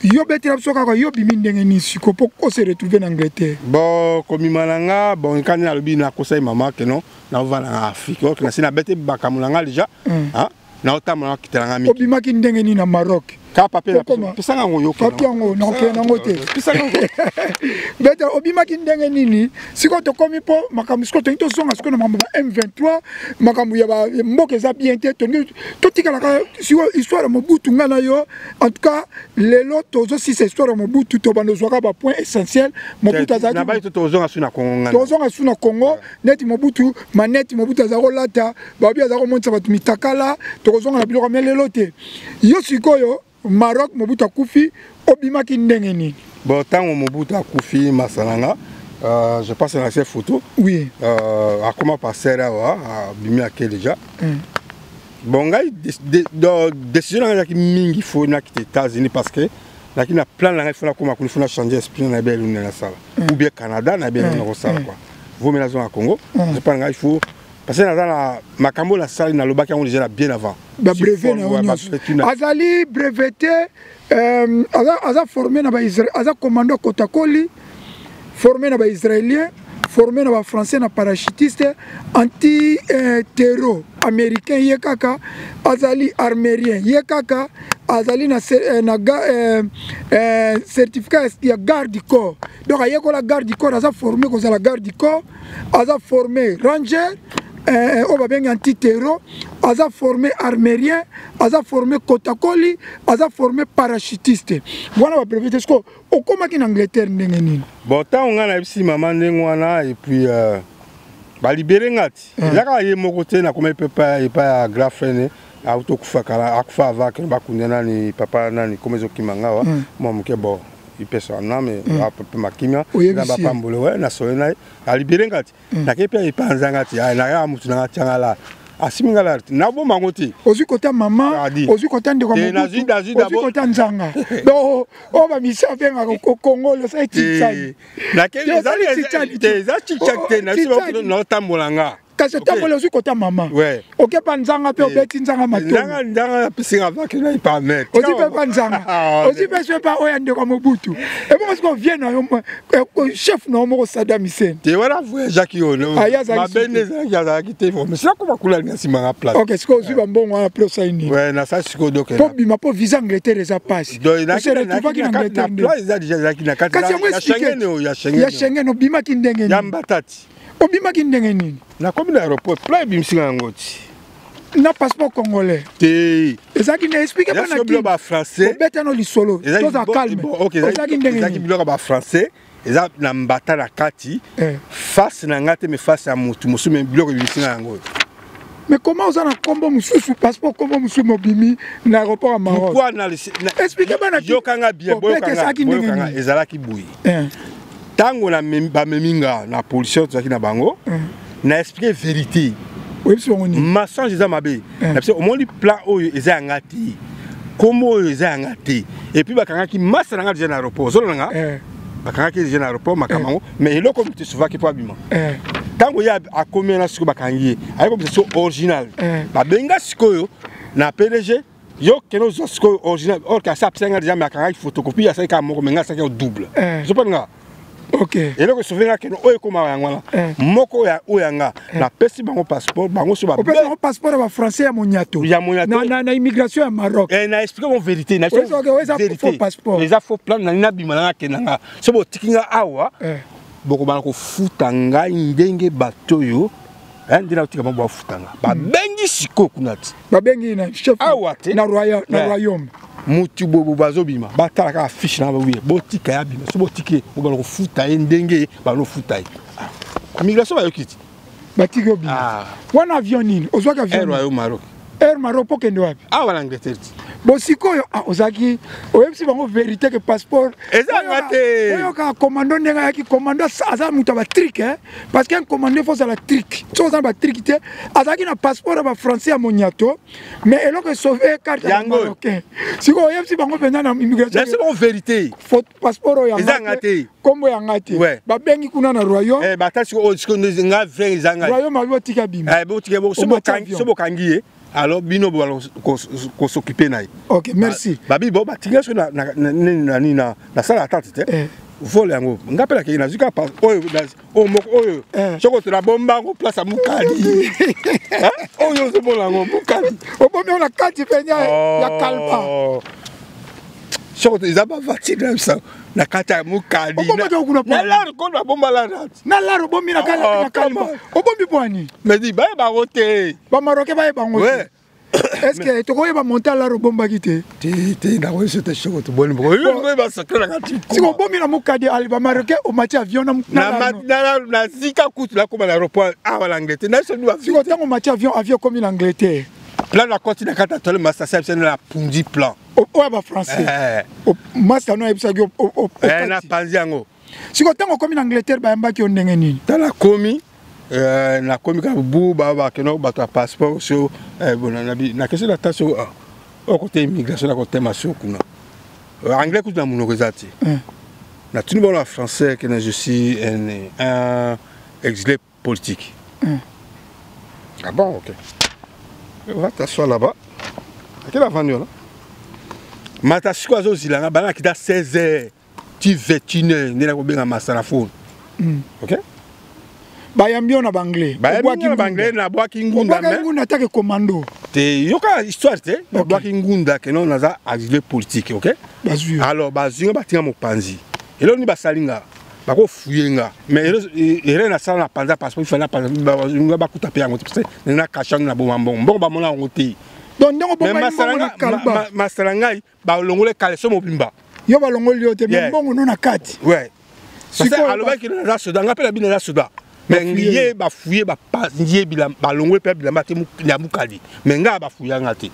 Speaker 1: yo betela biso kaka, yo bimi ndenge nini siko mpo ose retrouve na Angleterre?
Speaker 4: Bon, komima na nga, bon, kani nalobi, nakosai mama ke non, naovanda na Afrique. Ok, nasi nabete makambo na nga déjà, naotambola, nakitela nga
Speaker 1: mingi. Obimaki ndenge nini na Maroc?
Speaker 4: Ka papier, pesanga yango yo.
Speaker 1: Papier yango nakokende nango te. Bete, obimaki ndenge nini? Sikoyo tokomi mpo makambo, sikoyo tolingi tozonga sikoyo na makambo ba M23, makambo ya mboka eza bien te. Tolingi totikalaka sikoyo histoire ya Mobutu. Ngai na yo, en tout cas lelo tozosisa histoire ya Mobutu, tobanda ozwaka bapoint essentiel. Mobutu
Speaker 4: azalaki, tozonga su na Congo.
Speaker 1: Tozonga su na Congo. Neti Mobutu, maneti Mobutu aza kolata, babi aza komonisa bato mitakala. Tokozonga na biloko, me lelo te. Yo sikoyo, Maroc, Mobutu akufi, obimaki ndenge nini?
Speaker 4: Bon, ntango Mobutu akufi, masala nga, je pense na cette photo. Akoma pasteur awa, abimi, ake déjà. Bon, ngai décision na ngai ezalaki mingi, fo nakita États-Unis, parce que naki na plan na ngai, fo nakoma kuna, fo na changer esprit na yebi elongi nasala, ou bien Canada, na yebi elongi nakosala quoi. Vaut mieux nazonga Congo. Je pense ngai faut, parce que naza na makambo nasali, nalobaki yango déjà na bien avant.
Speaker 1: Babrevet na yo nyonso, azali breveté, aza formé na aza commando Kotakoli, formé na Baisraélien, formé na Bafrançais na parachutiste anti terro américain. Ye kaka azali armérien, ye kaka azali na certificat ya garde du corps. Donc ayekola garde du corps, aza formé kozala garde du corps, aza formé ranger oyo babengi anti-terro, aza formé armérien, aza formé Kotakoli, aza formé parachutiste. Wana babrevet. Siko okomaki na Angleterre ndenge nini?
Speaker 4: Bon, ntango ngai nayebisi mama ndenge wana, et puis balibere nga ti. Eza kaka ye moko te. Nakomaki mpe epai ya grand frère, auti okufa kala, akufa avant ke bakunda nani, papa nani, koma ezokima nga wa mwa moke. Bon, ipesa name ape makimia, nzambe apambole. We nasole na ye, alibere nga ti. Nakei mpe epai nzanga ti, naya mutu nanga tianga la, asimi nga la, naboma yango te.
Speaker 1: Ozwi kota mama, ozwi kota ndeko, ozwi kota nzanga. Donc oyo bamisi abengaka Kongolo, osali titsani.
Speaker 4: Eza tchitchak te, naotambola nga.
Speaker 1: Kasi otambola, ozwi kota mama, okepa nzanga mpe obeti nzanga.
Speaker 4: Matongo apesinga vakena ipame.
Speaker 1: Ozwi mpe pa nzanga, ozwi mpe so pa oyo ya ndeko ya Mobutu. Ebongo sikoyo vie na yo, chef na yo moko Sadam Hussein?
Speaker 4: Te, wana voyageaki oyo mabe nde ezalaki, azalaki te. Mais sina koma kula, alinga nsima nga place.
Speaker 1: Ok, sikoyo ozwi bambongo wana mpe osali nini?
Speaker 4: Nasali sikoyo donc
Speaker 1: mpo bima, mpo visa Angleterre eza pasi. Ose retrouvaki na Angleterre
Speaker 4: nde eza déjà ezalaki na kati.
Speaker 1: Kasi yango ya Schengen, obimaki ndenge nini?
Speaker 4: Ya mbatati.
Speaker 1: Obimaki ndenge nini?
Speaker 4: Nakomi na aéroport, plan ebimisika yango ti.
Speaker 1: Na passeport congolais?
Speaker 4: Te.
Speaker 1: Ezalaki na explique.
Speaker 4: Mpona biloko bafrançais.
Speaker 1: Obetano lisolo, toza calme. Ozalaki ndenge
Speaker 4: Ezalaki biloko ya bafrançais, eza na mbata na kati, face na nga te, mais face ya motu mosusu, mais biloko ebimisinga yango oyo.
Speaker 1: Mais comment oza na nkombo mosusu, passeport nkombo mosusu, mobimi na aéroport ya Maroc? Explique bana.
Speaker 4: Yokanga bien, boyokanga, ezalaki boye: ntango bamemi nga na policier, tozalaki na bango, na explique vérité.
Speaker 1: Oyebisi bango nini?
Speaker 4: Mensonge eza mabe. Na biso, omoni, plan oyo eza yanga te, nkombo oyo eza yanga te. Et puis bakangaki masa na nga déjà na aéroport. Ozolona nga, bakangaki déjà na aéroport makambo yango, mais eloko moto esuvaki mpo abima, ntango ye akomi wana sikoyo, bakangi ye, aye komisa so original. Babenga sikoyo na PDG: yo kende ozwa sikoyo original. Or kasi apesaki nga déjà, mais akangaki photocopie, asalaki kaka moko, mais nga asalaki yango double. Ozopona nga.
Speaker 1: Ok.
Speaker 4: Eloko esauve nga keno oyo ekomaka yango wana.
Speaker 1: Eh.
Speaker 4: Moko ya oyo ya nga napesi bango passeport, bango so
Speaker 1: Opesi bango passeport ya bafrançais ya monyato.
Speaker 4: Ya monyato.
Speaker 1: Na immigration ya Maroc.
Speaker 4: Eh, na explique bango vérité na
Speaker 1: Oyo eza faux passeport.
Speaker 4: Eza faux plan na nabima na nga kenda nga so botiki nga awa
Speaker 1: Eh.
Speaker 4: bokobana kofuta ngai ndenge bato oyo eh, nde nakotika bango bafuta nga babengi sikoyo kuna ti
Speaker 1: Babengi na chef
Speaker 4: Awa te.
Speaker 1: na royaume na
Speaker 4: Eh.
Speaker 1: royaume.
Speaker 4: Mutu bobo bazobima, batala kaka fiche na bango, botika ya bima so botiki ye bobana kofuta ye ndenge banofuta ye. Ah, migration bayoki ti.
Speaker 1: Batiki yo bima.
Speaker 4: Ah.
Speaker 1: Wana avion nini? Ozwaki avion
Speaker 4: Air
Speaker 1: nini?
Speaker 4: Royal Maroc.
Speaker 1: Air Maroc mpo okende wapi?
Speaker 4: Awa na Angleterre ti.
Speaker 1: Bon, sikoyo ah, ozalaki oyebisi bango vérité ke passeport
Speaker 4: Eza nga te.
Speaker 1: Oyoka commando ndenge ayaki commando aza moto ya batrick, eh? Parce que un commando faut ozala trick, soki oza na batrick te. Azalaki na passeport ya bafrançais ya monyato, mais eloko esauve carte ya
Speaker 4: Yango.
Speaker 1: marocain. Sikoyo oyebisi bango mpenza na immigration
Speaker 4: Nayebisi bango vérité.
Speaker 1: Faux passeport oyo ya
Speaker 4: Eza
Speaker 1: nga
Speaker 4: nga te.
Speaker 1: Kombo ya nga te.
Speaker 4: Ouais.
Speaker 1: Babengi kuna na royaume.
Speaker 4: Eh, batali sikoyo oyo sikoyo nde nga vrai eza ngai.
Speaker 1: Royaume abi otika bima.
Speaker 4: Eh, botika bo so
Speaker 1: Omati
Speaker 4: bokangi
Speaker 1: avion.
Speaker 4: so bokangi ye alors bino bobala kos'occuper na ye.
Speaker 1: Ok, merci.
Speaker 4: Babi bo batinga so na na na nini na nini na salle d'attente te.
Speaker 1: Eh.
Speaker 4: Vol yango nga mpe nakei nazwi kaka oyo oyo moko oyo
Speaker 1: Eh.
Speaker 4: soko tona bombango place ya mokali. Hein? Oyo ozomona yango mokali.
Speaker 1: Obomi oyo na kati mpenza ya kalba.
Speaker 4: Oh. Soko eza bavatire na biso na kati ya mokali.
Speaker 1: Obomba te okuna
Speaker 4: na
Speaker 1: po.
Speaker 4: lare kono babomba lare ati.
Speaker 1: Na laro obomi na
Speaker 4: Oh,
Speaker 1: na kalba.
Speaker 4: comment?
Speaker 1: Obombi bwani?
Speaker 4: Mais di bayeba yango te.
Speaker 1: Bamarocain bayeba yango te?
Speaker 4: Ouais.
Speaker 1: Est ce que tokoyeba monta laro obombaki te?
Speaker 4: Te te, nakoyebisa te soko toboni boko yo olingo basakre na kati.
Speaker 1: Siko obomi na mokadi ali bamarocain, omati avion na laro.
Speaker 4: Nazika kutu nakóma na aéroport awa na Angleterre naso ni.
Speaker 1: Siko ntango omati avion, avion ekomi na Angleterre.
Speaker 4: Plan nakɔti na kati ya toile, masasi ya biso na pundi plan.
Speaker 1: Oyo ya bafrançais.
Speaker 4: Eh.
Speaker 1: Master no ayebisaki
Speaker 4: Eh,
Speaker 1: okati.
Speaker 4: Napanzi yango.
Speaker 1: Siko ntango okomi na Angleterre, bayambaki yo ndenge nini?
Speaker 4: Ta nakomi nakomi kaka bu bakeno bato ya passeport so eh, bon, na question nata so ah, oyo kote immigration nakotema so kuna anglais kutu na monoko eza te.
Speaker 1: Eh.
Speaker 4: Natuni bango na français que je suis un exilé politique. Ah bon, ok, va t'asseoir là-bas. Akei bavandi wana mata. Sikoyo azozila nga bana akita 16 heures ti 21 heures nde nakobenga masa na phone. Ok.
Speaker 1: Bayambi yo na baanglais?
Speaker 4: Bayambi nga na baanglais, nabwaki ngunda.
Speaker 1: Obwaki ngunda atake commando?
Speaker 4: Te, yoka histoire te. Nabwaki ngunda keno naza exilé politique, ok.
Speaker 1: Bazwi yo.
Speaker 4: Alors bazwi nga, batinga mopanzi. Eloko nini basali nga? Bakofuye nga, mais erreur nasala na panza passeport ifale nga bakuta mpe yango te parce que na kashe yango na boma mbongo, mbongo bamona yango te.
Speaker 1: Donc ndenge
Speaker 4: Mais
Speaker 1: obombaki
Speaker 4: masala
Speaker 1: mbongo na
Speaker 4: nga-
Speaker 1: kalba.
Speaker 4: masala ngai balongole kaleso mobimba.
Speaker 1: Yo balongoli yo te, mais
Speaker 4: Yeah.
Speaker 1: mbongo no na kati.
Speaker 4: Ouais, parce que
Speaker 1: Sikoyo
Speaker 4: alobaki naza soda, nga mpe na bino naza soda, mais
Speaker 1: Bafuye.
Speaker 4: ye bafuye bapanzi ye balongole mpe bilamba te ya mokali, mais ngai bafuya nga te.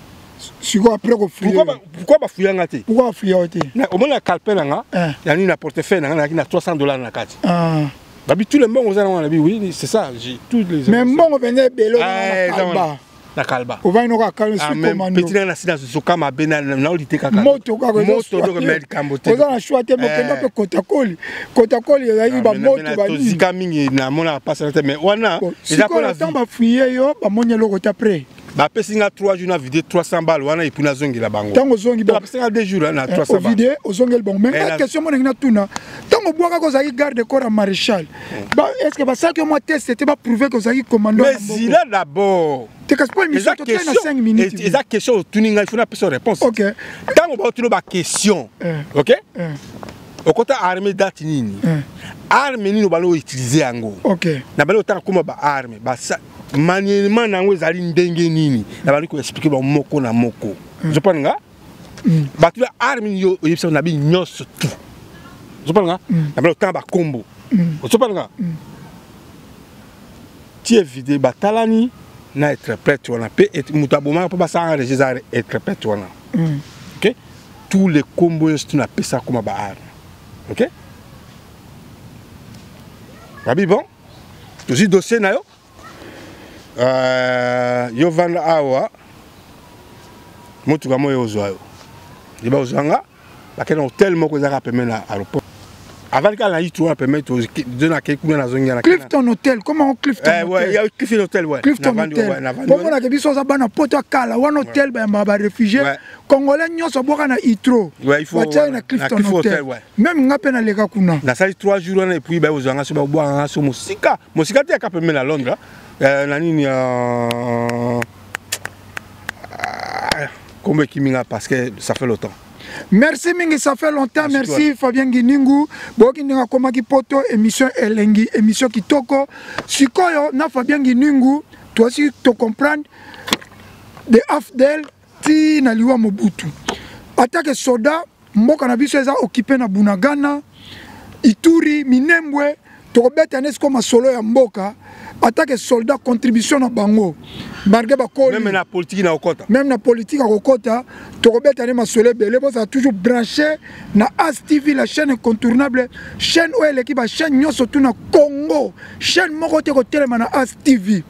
Speaker 1: Sikoyo après kofuye
Speaker 4: Pourquoi bafuya nga te?
Speaker 1: Pourquoi bafuye yo te?
Speaker 4: Omoni na calepin na nga
Speaker 1: Eh.
Speaker 4: ya nini, na portefeuille na nga nazalaki na 300 $ na kati.
Speaker 1: Ah.
Speaker 4: Babi tous les mbongo oza nango? Nabi oui, c'est ça, j'ai tous les
Speaker 1: Mais mbongo mpenza ebele
Speaker 4: Ah,
Speaker 1: oza na
Speaker 4: eza
Speaker 1: kalba.
Speaker 4: wana. Na kalba.
Speaker 1: Ovandi noko akali
Speaker 4: Ah,
Speaker 1: su
Speaker 4: mais
Speaker 1: commando.
Speaker 4: petit nanga nasi nazoka mabe naoli te kaka.
Speaker 1: Moto kaka.
Speaker 4: Moto donc, mais likambo te.
Speaker 1: Oza na choix te, mokenda
Speaker 4: Eh.
Speaker 1: mpe kotakoli kotakoli ezalaki bamoto banini.
Speaker 4: Tozika mingi namona bapasi na te, mais wana
Speaker 1: Bon,
Speaker 4: eza
Speaker 1: sikoyo
Speaker 4: mpona
Speaker 1: ntango
Speaker 4: vie.
Speaker 1: bafuye yo, bamoni eloko te après?
Speaker 4: Bapesi nga 3 jours na vide 300 balles wana et puis nazongela bango.
Speaker 1: Ntango ozongi
Speaker 4: Bapesi nga 2 jours na 300 balles.
Speaker 1: Ovide, ozongeli bango, mais
Speaker 4: Eh,
Speaker 1: nga question mo ndenge natuna, ntango obwakaka ozalaki garde corps ya maréchal, est ce que basalaki yo mwa test te, baprouve ke ozalaki commando
Speaker 4: Mais
Speaker 1: ya mboka?
Speaker 4: zila d'abord.
Speaker 1: Te kasi mpo émission
Speaker 4: Eza
Speaker 1: totali na
Speaker 4: question
Speaker 1: 5 minutes.
Speaker 4: eza question otuni ngai, faut napesa réponse.
Speaker 1: Ok.
Speaker 4: Ntango baotuni baquestion,
Speaker 1: Eh.
Speaker 4: ok,
Speaker 1: Eh,
Speaker 4: okota armée date nini,
Speaker 1: Eh.
Speaker 4: arme nini obali outilize yango,
Speaker 1: Ok.
Speaker 4: na bali otanga koma baarme basa maniement na yango ezali ndenge nini, na bali koexpliquer bango moko na moko. Ozopana nga bato ya arme nini yo oyebisa na bi nyonso tout. Ozopana nga na bali otanga bakombo. Ozopana nga ti evide batalani na interprète wana mpe moto abomaka mpo basala enregistre eza interprète wana. Ok, tous les kombo nyonso tu napesa koma baarme. Ok, babi bon, tozwi dossier na yo, yo vanda awa, motuka moyo ozwa yo yeba ozwa nga. Bakende na hotel moko ezaka pembeni na aéroport. Avandi kaka na itu wana pembeni, tozo nakei kuna, nazongi na
Speaker 1: Clifton Hotel. Comment Clifton
Speaker 4: eh,
Speaker 1: Hotel?
Speaker 4: Ouais, Clifton Hotel, ouais.
Speaker 1: Clifton Hotel. Bomonaka biso oza bana poto ya kala wana, hotel bayambaka baréfugiés congolais nyonso bwaka na Itro, batiaki na Clifton Hotel. Même nga mpe naleka kuna.
Speaker 4: Nasali 3 jours wana, et puis bayozwanga so, babwakanga so mosika mosika te, yaka pembeni na Londres, na nini, kombo ekimi nga parce que ça fait longtemps.
Speaker 1: Merci mingi, ça fait longtemps. Merci Fabien Nginingu. Boyoki ndenge akomaki poto. Émission elengi, émission kitoko. Sikoyo na Fabien Nginingu, toasi tocomprendre de AFDL ti na liwa Mobutu atake soda. Mboka na biso eza occupé na Bunagana, Ituri, Minembwe. Tokobeta nde sikoyo masolo ya mboka. Atake soldat, contribution na bango malgré bakoli.
Speaker 4: Même na politique na okota.
Speaker 1: Même na politique akokota. Tokobeta nde masolo ebele. Bozala toujours branché na As TV, la chaîne incontournable, chaîne oyo eleki bachaîne nyonso tu na Congo. Chaîne moko te kotelema na As TV.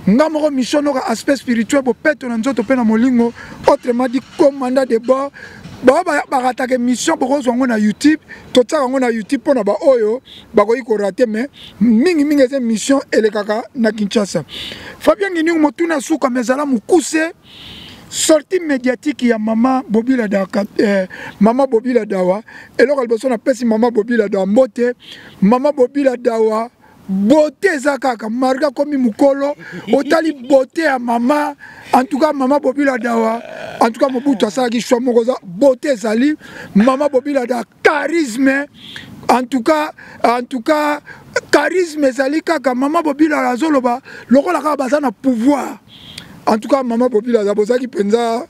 Speaker 1: Nga moko mission noka aspect spirituel, bopeto na nzoto mpe na molingo, autrement dit commandant de bord. Bao barataka émission, bokozwa yango na YouTube. Totiaka yango na YouTube mpo na baoyo bakoki korater, mais mingimingi eza émission elekaka na Kinshasa. Fabien Nginingu, motuna suka, mais ezala mokuse. Sortie médiatique ya mama Bobila Dawa, mama Bobila Dawa, eloko ya liboso napesi mama Bobila Dawa mbote. Mama Bobila Dawa, beauté eza kaka malgré akomi mokolo. Otali beauté ya mama, en tout cas mama Bobila Dawa, en tout cas Mobutu asalaki choix moko eza beauté ezali mama Bobila Dawa, charisme, en tout cas charisme ezali kaka. Mama Bobila azoloba lokola kaka baza na pouvoir. En tout cas mama Bobila aza, bozalaki mpenza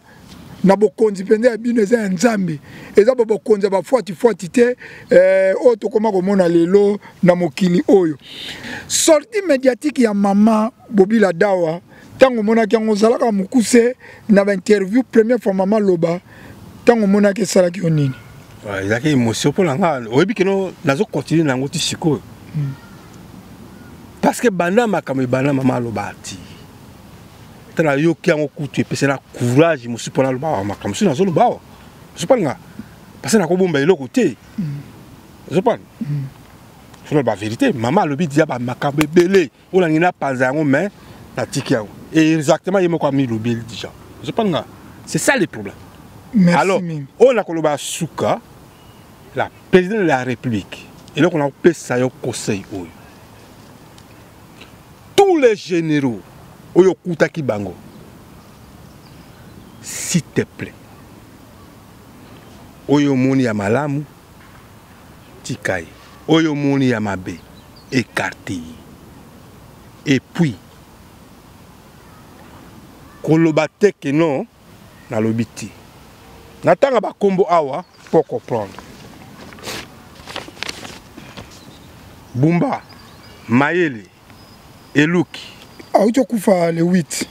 Speaker 1: na bokonzi mpenza ya bino, eza ya Nzambe, eza ba bokonzi ya bafuatifuati te, oyo tokóma komona lelo na mokili oyo. Sortie médiatique ya mama Bobila Dawa, ntango omonaki yango, ozalaka mokuse na bainterview, première fois mama loba, ntango omonaki esalaki yo nini?
Speaker 4: Ezalaki émotion mpo na nga. Oyebi keno nazocontinue na yango ti sikoyo, parce que banda makambo ebanda, mama aloba ti ta nayoki yango kutu epesa na courage mosusu mpo naloba makambo mosusu nazoloba awa. Ozopanga, parce que nakobomba eloko te. Ozopanga, faut vérité. Mama alobi dia bamakambo ebele oyo nangi napanza yango, mais natiki yango. Et exactement ye moko amilobeli déjà. Ozopanga, c'est ça le problème.
Speaker 1: Merci.
Speaker 4: Alors oyo nakoloba suka, la président de la République, eloko nakopesa yo conseil oyo: tous les généraux oyo okutaki bango, s'il te plaît, oyo omoni ya malamu, tika ye. Oyo omoni ya mabe, écarte ye. Et puis koloba te ke non, nalobi te. Natanga bakombo awa pour comprendre: Bumba, Mayele, Eluki.
Speaker 1: Auti okufa le 8.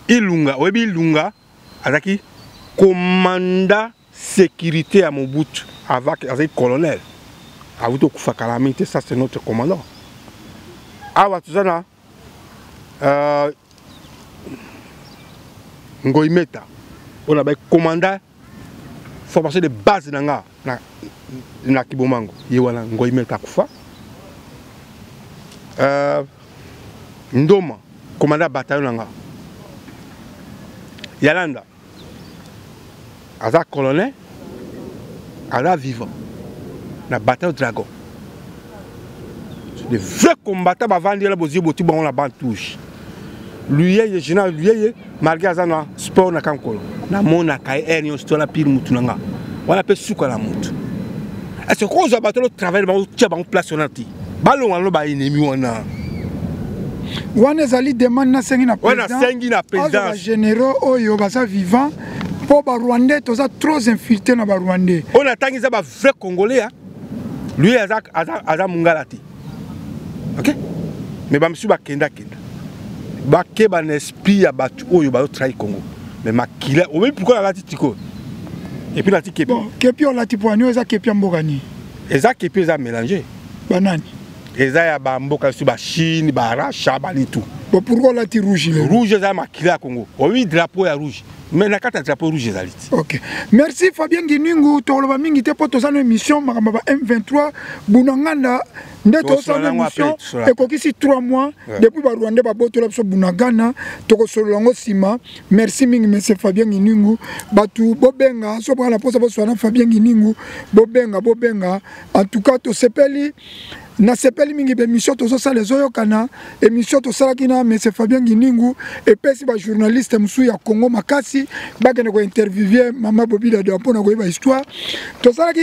Speaker 4: Ilunga, oyebi Ilunga, azalaki commandant sécurité ya Mobutu, azalaki colonel, awuti okufa kala mingi te. Ça, c'est notre commandant. Awa toza na Ngoimeta, oyo na bai commandant formation de base na nga na Kibomango, ye wana Ngoimeta akufa. Ndoma, commandant bataillon na nga Yalanda, aza colonel, aza vivant na bataillon Dragon. De vrais combattants bavandi wana, bozwi boti bango na banc touche. Luyeye, général Luyeye, malgré aza na sport na kankolo, namonaka ye aire nyonso twana pire mutu na nga wana mpe suka na mutu. Est ce que kozwa bato lo travail bango, tia bango place wana ti balonga no baennemi wana?
Speaker 1: Wana ezali demande nasengi na
Speaker 4: Wana nasengi na présidence.
Speaker 1: Généraux oyo baza vivant, mpo barwandais, toza trop infiltré na barwandais.
Speaker 4: Oyo natangi eza bavrai congolais. Lui aza mongala te, ok, mais bamisusu bakendakenda, bakeba na esprit ya bato oyo bazotrahi Congo. Mais makila, oyebi pourquoi nalati tiko et puis nati kepi?
Speaker 1: Bon, kepi olati po ani? Oyo eza kepi ya mboka nini?
Speaker 4: Eza kepi, eza mélange.
Speaker 1: Banani?
Speaker 4: Eza ya bamboka biso, bachine, barasha, bani tout.
Speaker 1: Bon, pourquoi olati rouge lelo?
Speaker 4: Rouge eza makila ya Congo. Oyebi drapeau ya rouge, mais na kati ya drapeau rouge ezali ti.
Speaker 1: Ok, merci Fabien Nginingu. Tokoloba mingi te mpo toza na émission makambo ya ba M23 Bunanganda nde tosala émission ekokisi 3 mois depuis barwandais babotola biso Bunagana. Tokosolola yango nsima. Merci mingi, monsieur Fabien Nginingu. Bato bobenga so bokala mposa boswana na Fabien Nginingu, bobenga, bobenga. En tout cas tosepeli, nasepeli mingi. Baémission tozosala ezoyokana. Émission tosalaki na monsieur Fabien Nginingu epesi bajournaliste mosusu ya Congo makasi bakende kointerviewe mama Bobi Dado mpona koyeba histoire. Tosalaki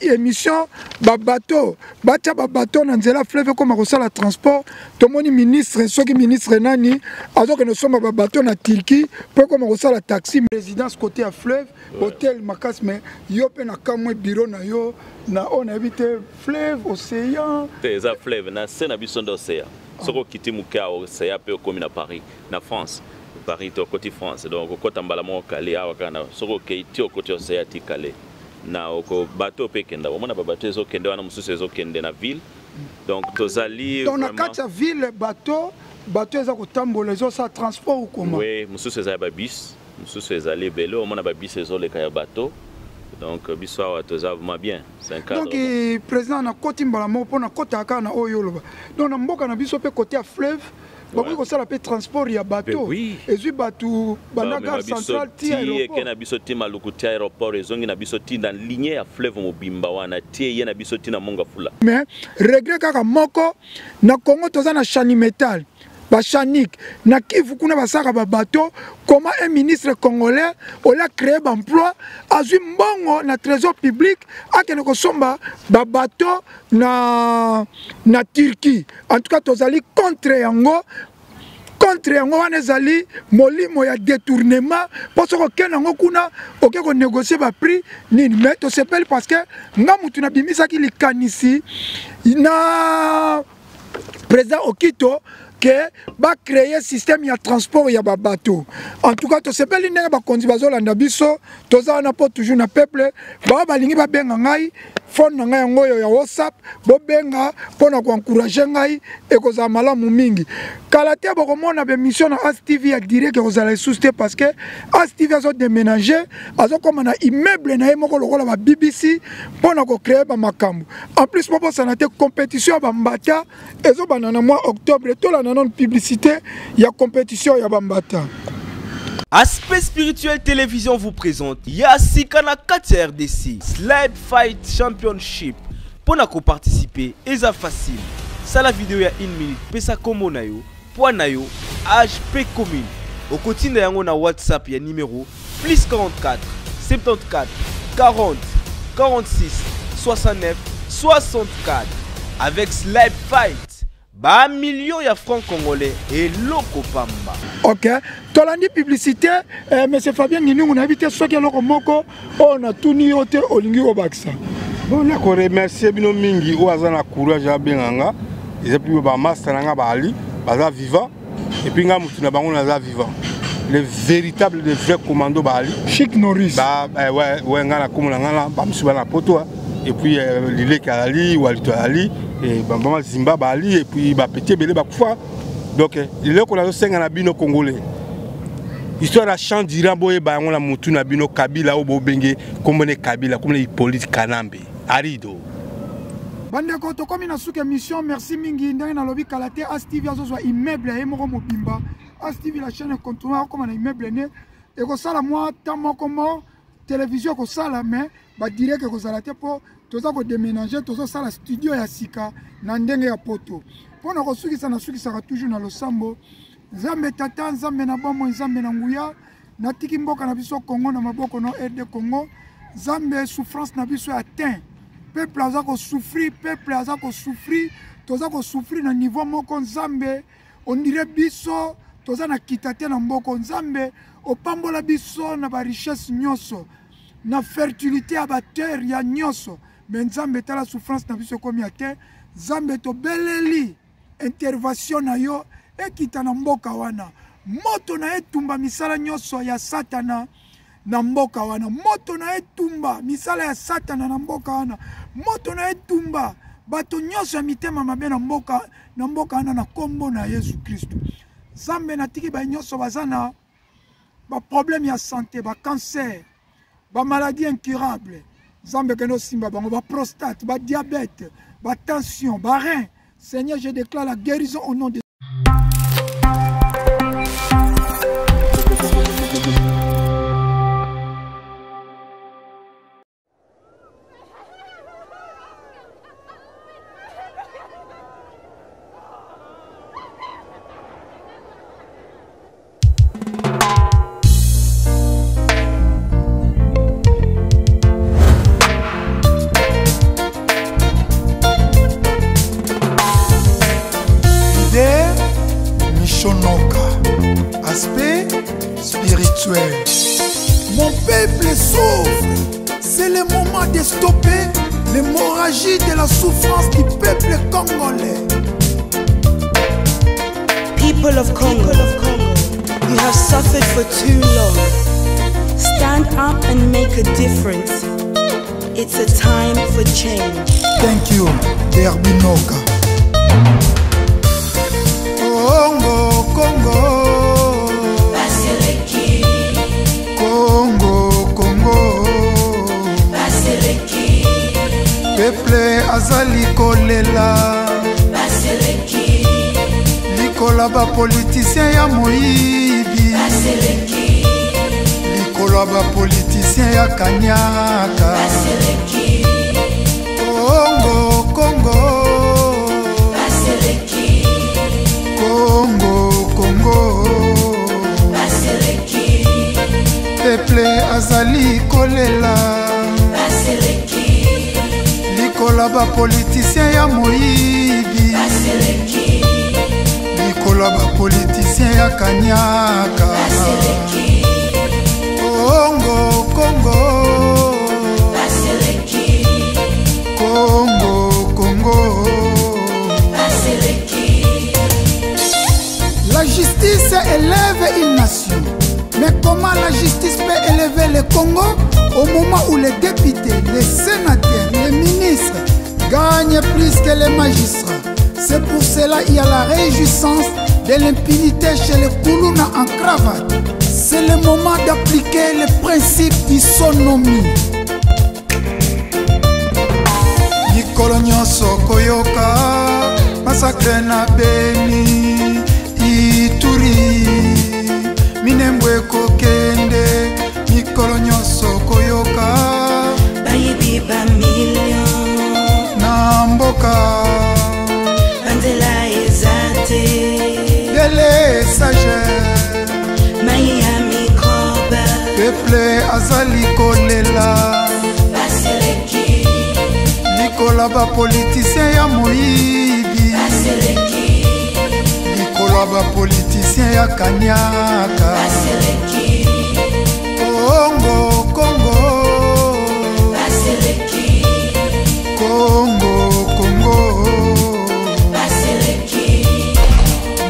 Speaker 1: émission babato batya babato na nzela fleuve ekoma kosala transport. Tomoni ministre, soki ministre nani, azokende osomba babato na Turquie mpo ekoma kosala taxi. Résidence côté ya fleuve, hotel makasi. Mais yo mpe na kamwe, bureau na yo na oyo nayebi te, fleuve, océan?
Speaker 5: Te, eza fleuve na se na biso nde océan. Soki okiti moke awa, océan mpe okomi na Paris, na France. Paris te, okoti France, donc okota mbala moko Calais awa kaka na soki okei ti okoti océan ti Calais na oko bateau mpe ekenda. Omona babateau ezokende wana, mosusu ezokende na ville. Donc tozali
Speaker 1: Donc na kati ya ville bateau eza kotambola, ezosala transport ou comment?
Speaker 5: Oui, mosusu eza ya babus, mosusu ezali ebele. Omona babus ezoleka ya bateau. Donc biso awa toza vraiment bien, c'est un cadre.
Speaker 1: Donc président, nakoti mbala moko mpo nakotaka kaka na oyo oloba. Donc na mboka na biso mpe côté ya fleuve bakoki kosala mpe transport ya bateau ezwi bato banda gare centrale ti
Speaker 5: aéroport? Eke na biso ti Maluku, ti aéroport, ezongi na biso ti na ligne ya fleuve mobimba wana, ti eye na biso ti na Mont Ngafula.
Speaker 1: Mais regret kaka moko, na Congo toza na Chanimétal, bachanik na Kivu kuna basalaka babateau. Comment un ministre congolais ola créer baemploi, azwi mbongo na trésor public, akende kosomba babateau na Turquie? En tout cas tozali contre yango, contre yango wana. Ezali molimo ya détournement, mpo soki okende yango kuna, oke konégocie baprix nini. Mais tosepeli parce que nga mutu nabimisaki likanisi na président Okito ke bacréer système ya transport ya babateau. En tout cas tosepeli ndenge bakonzi bazolanda biso. Toza wana mpo toujours na peuple. Bao balingi babenga ngai, phone na ngai yango oyo ya WhatsApp, bobenga mpona koencourage ngai, ekozala malamu mingi. Kala te bokomona baémission na As TV ya direct ekozala lisusu te, parce que As TV azodéménage, azokóma na immeuble na ye moko lokola ba BBC mpona kocréer bamakambo. En plus bobosana te, compétition ya bambata ezobanda na mois octobre. Tolanda nano publicité ya compétition ya bambata.
Speaker 3: Aspect Spirituel Télévision vous présente Yasika na kati ya RDC, Slide Fight Championship. Mpona koparticiper eza facile. Sala video ya 1 minute, pesa kombo na yo, poids na yo, âge mpe commune. Okotinda yango na WhatsApp ya numéro plus 44 74 40 46 69 64. Avec Slide Fight, bamillion ya franc congolais, eloko pamba.
Speaker 1: Ok, tolandi publicité. Monsieur Fabien Nginungu, nayebi te soki eloko moko oyo natuni yo te olingi obakisa.
Speaker 4: Bon, nakoremercie bino mingi. Oyo aza na courage abenga nga, eza mpe bamaster na nga baali baza vivant, et puis nga motu na bango naza vivant, le véritable, le vrai commando baali.
Speaker 1: Chic Norris.
Speaker 4: Ba, ouais, nga na komona nga na bamosusu bana poto, et puis Lileke azali, Walito azali, bamama Zimba baali, et puis bapeti ebele bakufa. Donc eloko nazosenga na bino Congolais, histoire ya champ d'Iran, boyeba yango na motu na bino. Kabila oyo bobenge kombone Kabila, kombone Hippolyte Kanambe Arido.
Speaker 1: Bandeko, tokomi na suka émission. Merci mingi. Ndenge nalobi, kala te As TV azozwa immeuble ya ye moko mobimba. As TV, la chaîne incontournable, akóma na immeuble ne. Ekosala mwa temps moko mort télévision ekosala, mais badirect ekozala te mpo toza kodéménage, tozosala studio ya sika na ndenge ya poto. Mpo na kosukisa, nasukisaka toujours na losambo. Nzambe Tata, Nzambe na bomoi, Nzambe na nguya, natiki mboka na biso Congo na maboko no. RD Congo, Nzambe, souffrance na biso ya teint, peuple aza kosouffrir, peuple aza kosouffrir, toza kosouffrir na niveau moko. Nzambe, on dirait biso toza na kita te na mboka. Nzambe, opambola biso na barichesse nyonso, na fertilité ya baterre ya nyonso, mais Nzambe, tala souffrance na biso ekomi ya te. Nzambe, tobeleli intervention na yo ekita na mboka wana, moto na etumba misala nyonso ya Satana na mboka wana, moto na etumba misala ya Satana na mboka wana, moto na etumba bato nyonso ya mitema mabe na mboka wana, na nkombo na Yesu Kristo. Nzambe natiki baye nyonso baza na baproblème ya santé, bacancer, bamaladie incurable. Nzambe kende osimba bango, baprostate, badiabète, batension, barein. Seigneur, je déclare la guérison au nom de
Speaker 6: Michonoka, aspect spirituel.
Speaker 1: Mon peuple souffre. C'est le moment de stopper l'hémorragie de la souffrance du peuple congolais.
Speaker 2: People of Congo, you have suffered for too long. Stand up and make a difference. It's a time for change.
Speaker 6: Thank you, Derbinoka.
Speaker 1: Congo, Congo. Congo, Congo. Peuple azali kolela. Likola ba politicien ya moyibi. Likola ba politicien ya kanyaka. Congo, Congo. Congo, Congo. Peuple azali kolela. Likola ba politicien ya moyibi. Likola ba politicien ya kanyaka. Congo, Congo. Congo, Congo. La justice élève une nation. Mais comment la justice peut élever le Congo au moment où les députés, les sénateurs, les ministres gagnent plus que les magistrats? C'est pour cela qu'il y a la réjouissance de l'impunité chez les Koulouna en cravate. C'est le moment d'appliquer le principe d'isonomie.
Speaker 6: Mikolo nyonso koyoka massacre na Beni, Ituri, Minembwe kokende. Mikolo nyonso koyoka
Speaker 2: bayibi ba million
Speaker 6: na mboka
Speaker 2: banzela eza te,
Speaker 6: dele sage
Speaker 2: mai ya mikrobe.
Speaker 6: Peuple azali kolela. Likola ba politicien ya moyibi. Likola ba politicien ya kanyaka. Congo, Congo. Congo, Congo.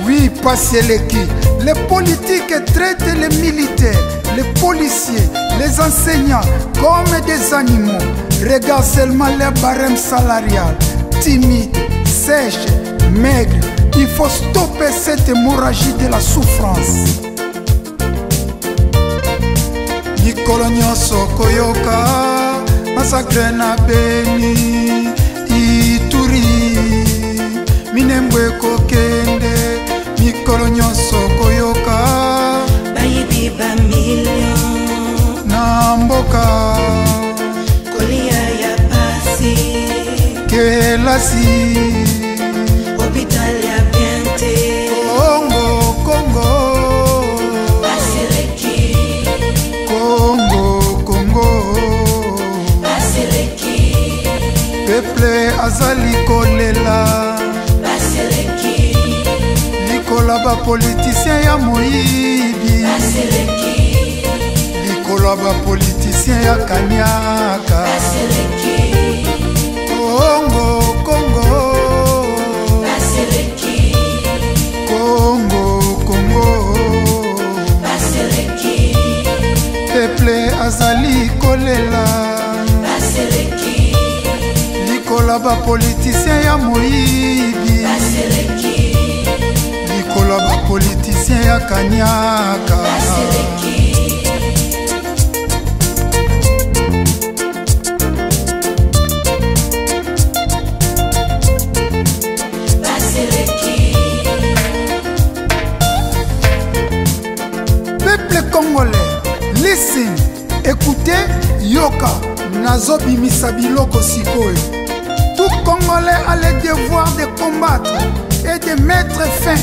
Speaker 1: Oui, Passeleki. Les politiques traitent les militaires, les policiers, les enseignants comme des animaux. Regarde seulement les barèmes salariales, timides, sèches, maigres. Il faut stopper cette hémorragie de la souffrance.
Speaker 6: Mikolo nyonso koyoka massacre na Beni, Ituri, Minembwe kokende. Mikolo nyonso koyoka
Speaker 2: bayibi ba million
Speaker 6: na mboka
Speaker 2: kolia ya pasi,
Speaker 6: kelasi,
Speaker 2: hôpital ya bien te.
Speaker 6: Congo, Congo. Congo, Congo. Peuple azali kolela. Likola ba politicien ya moyibi. Likola ba politicien ya kanyaka. Congo, Congo. Congo, Congo. Peuple azali kolela. Likola ba politicien ya moyibi. Likola ba politicien ya kanyaka. Peuple congolais, listen, écoutez, yoka, nazobimisa biloko sikoyo. Tout Congolais a le devoir de combattre et de mettre fin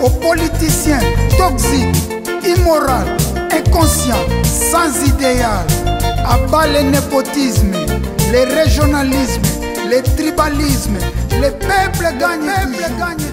Speaker 6: aux politiciens toxiques, immoraux, inconscients, sans idéal. À bas le népotisme, le régionalisme, le tribalisme. Le peuple gagne, le peuple gagne.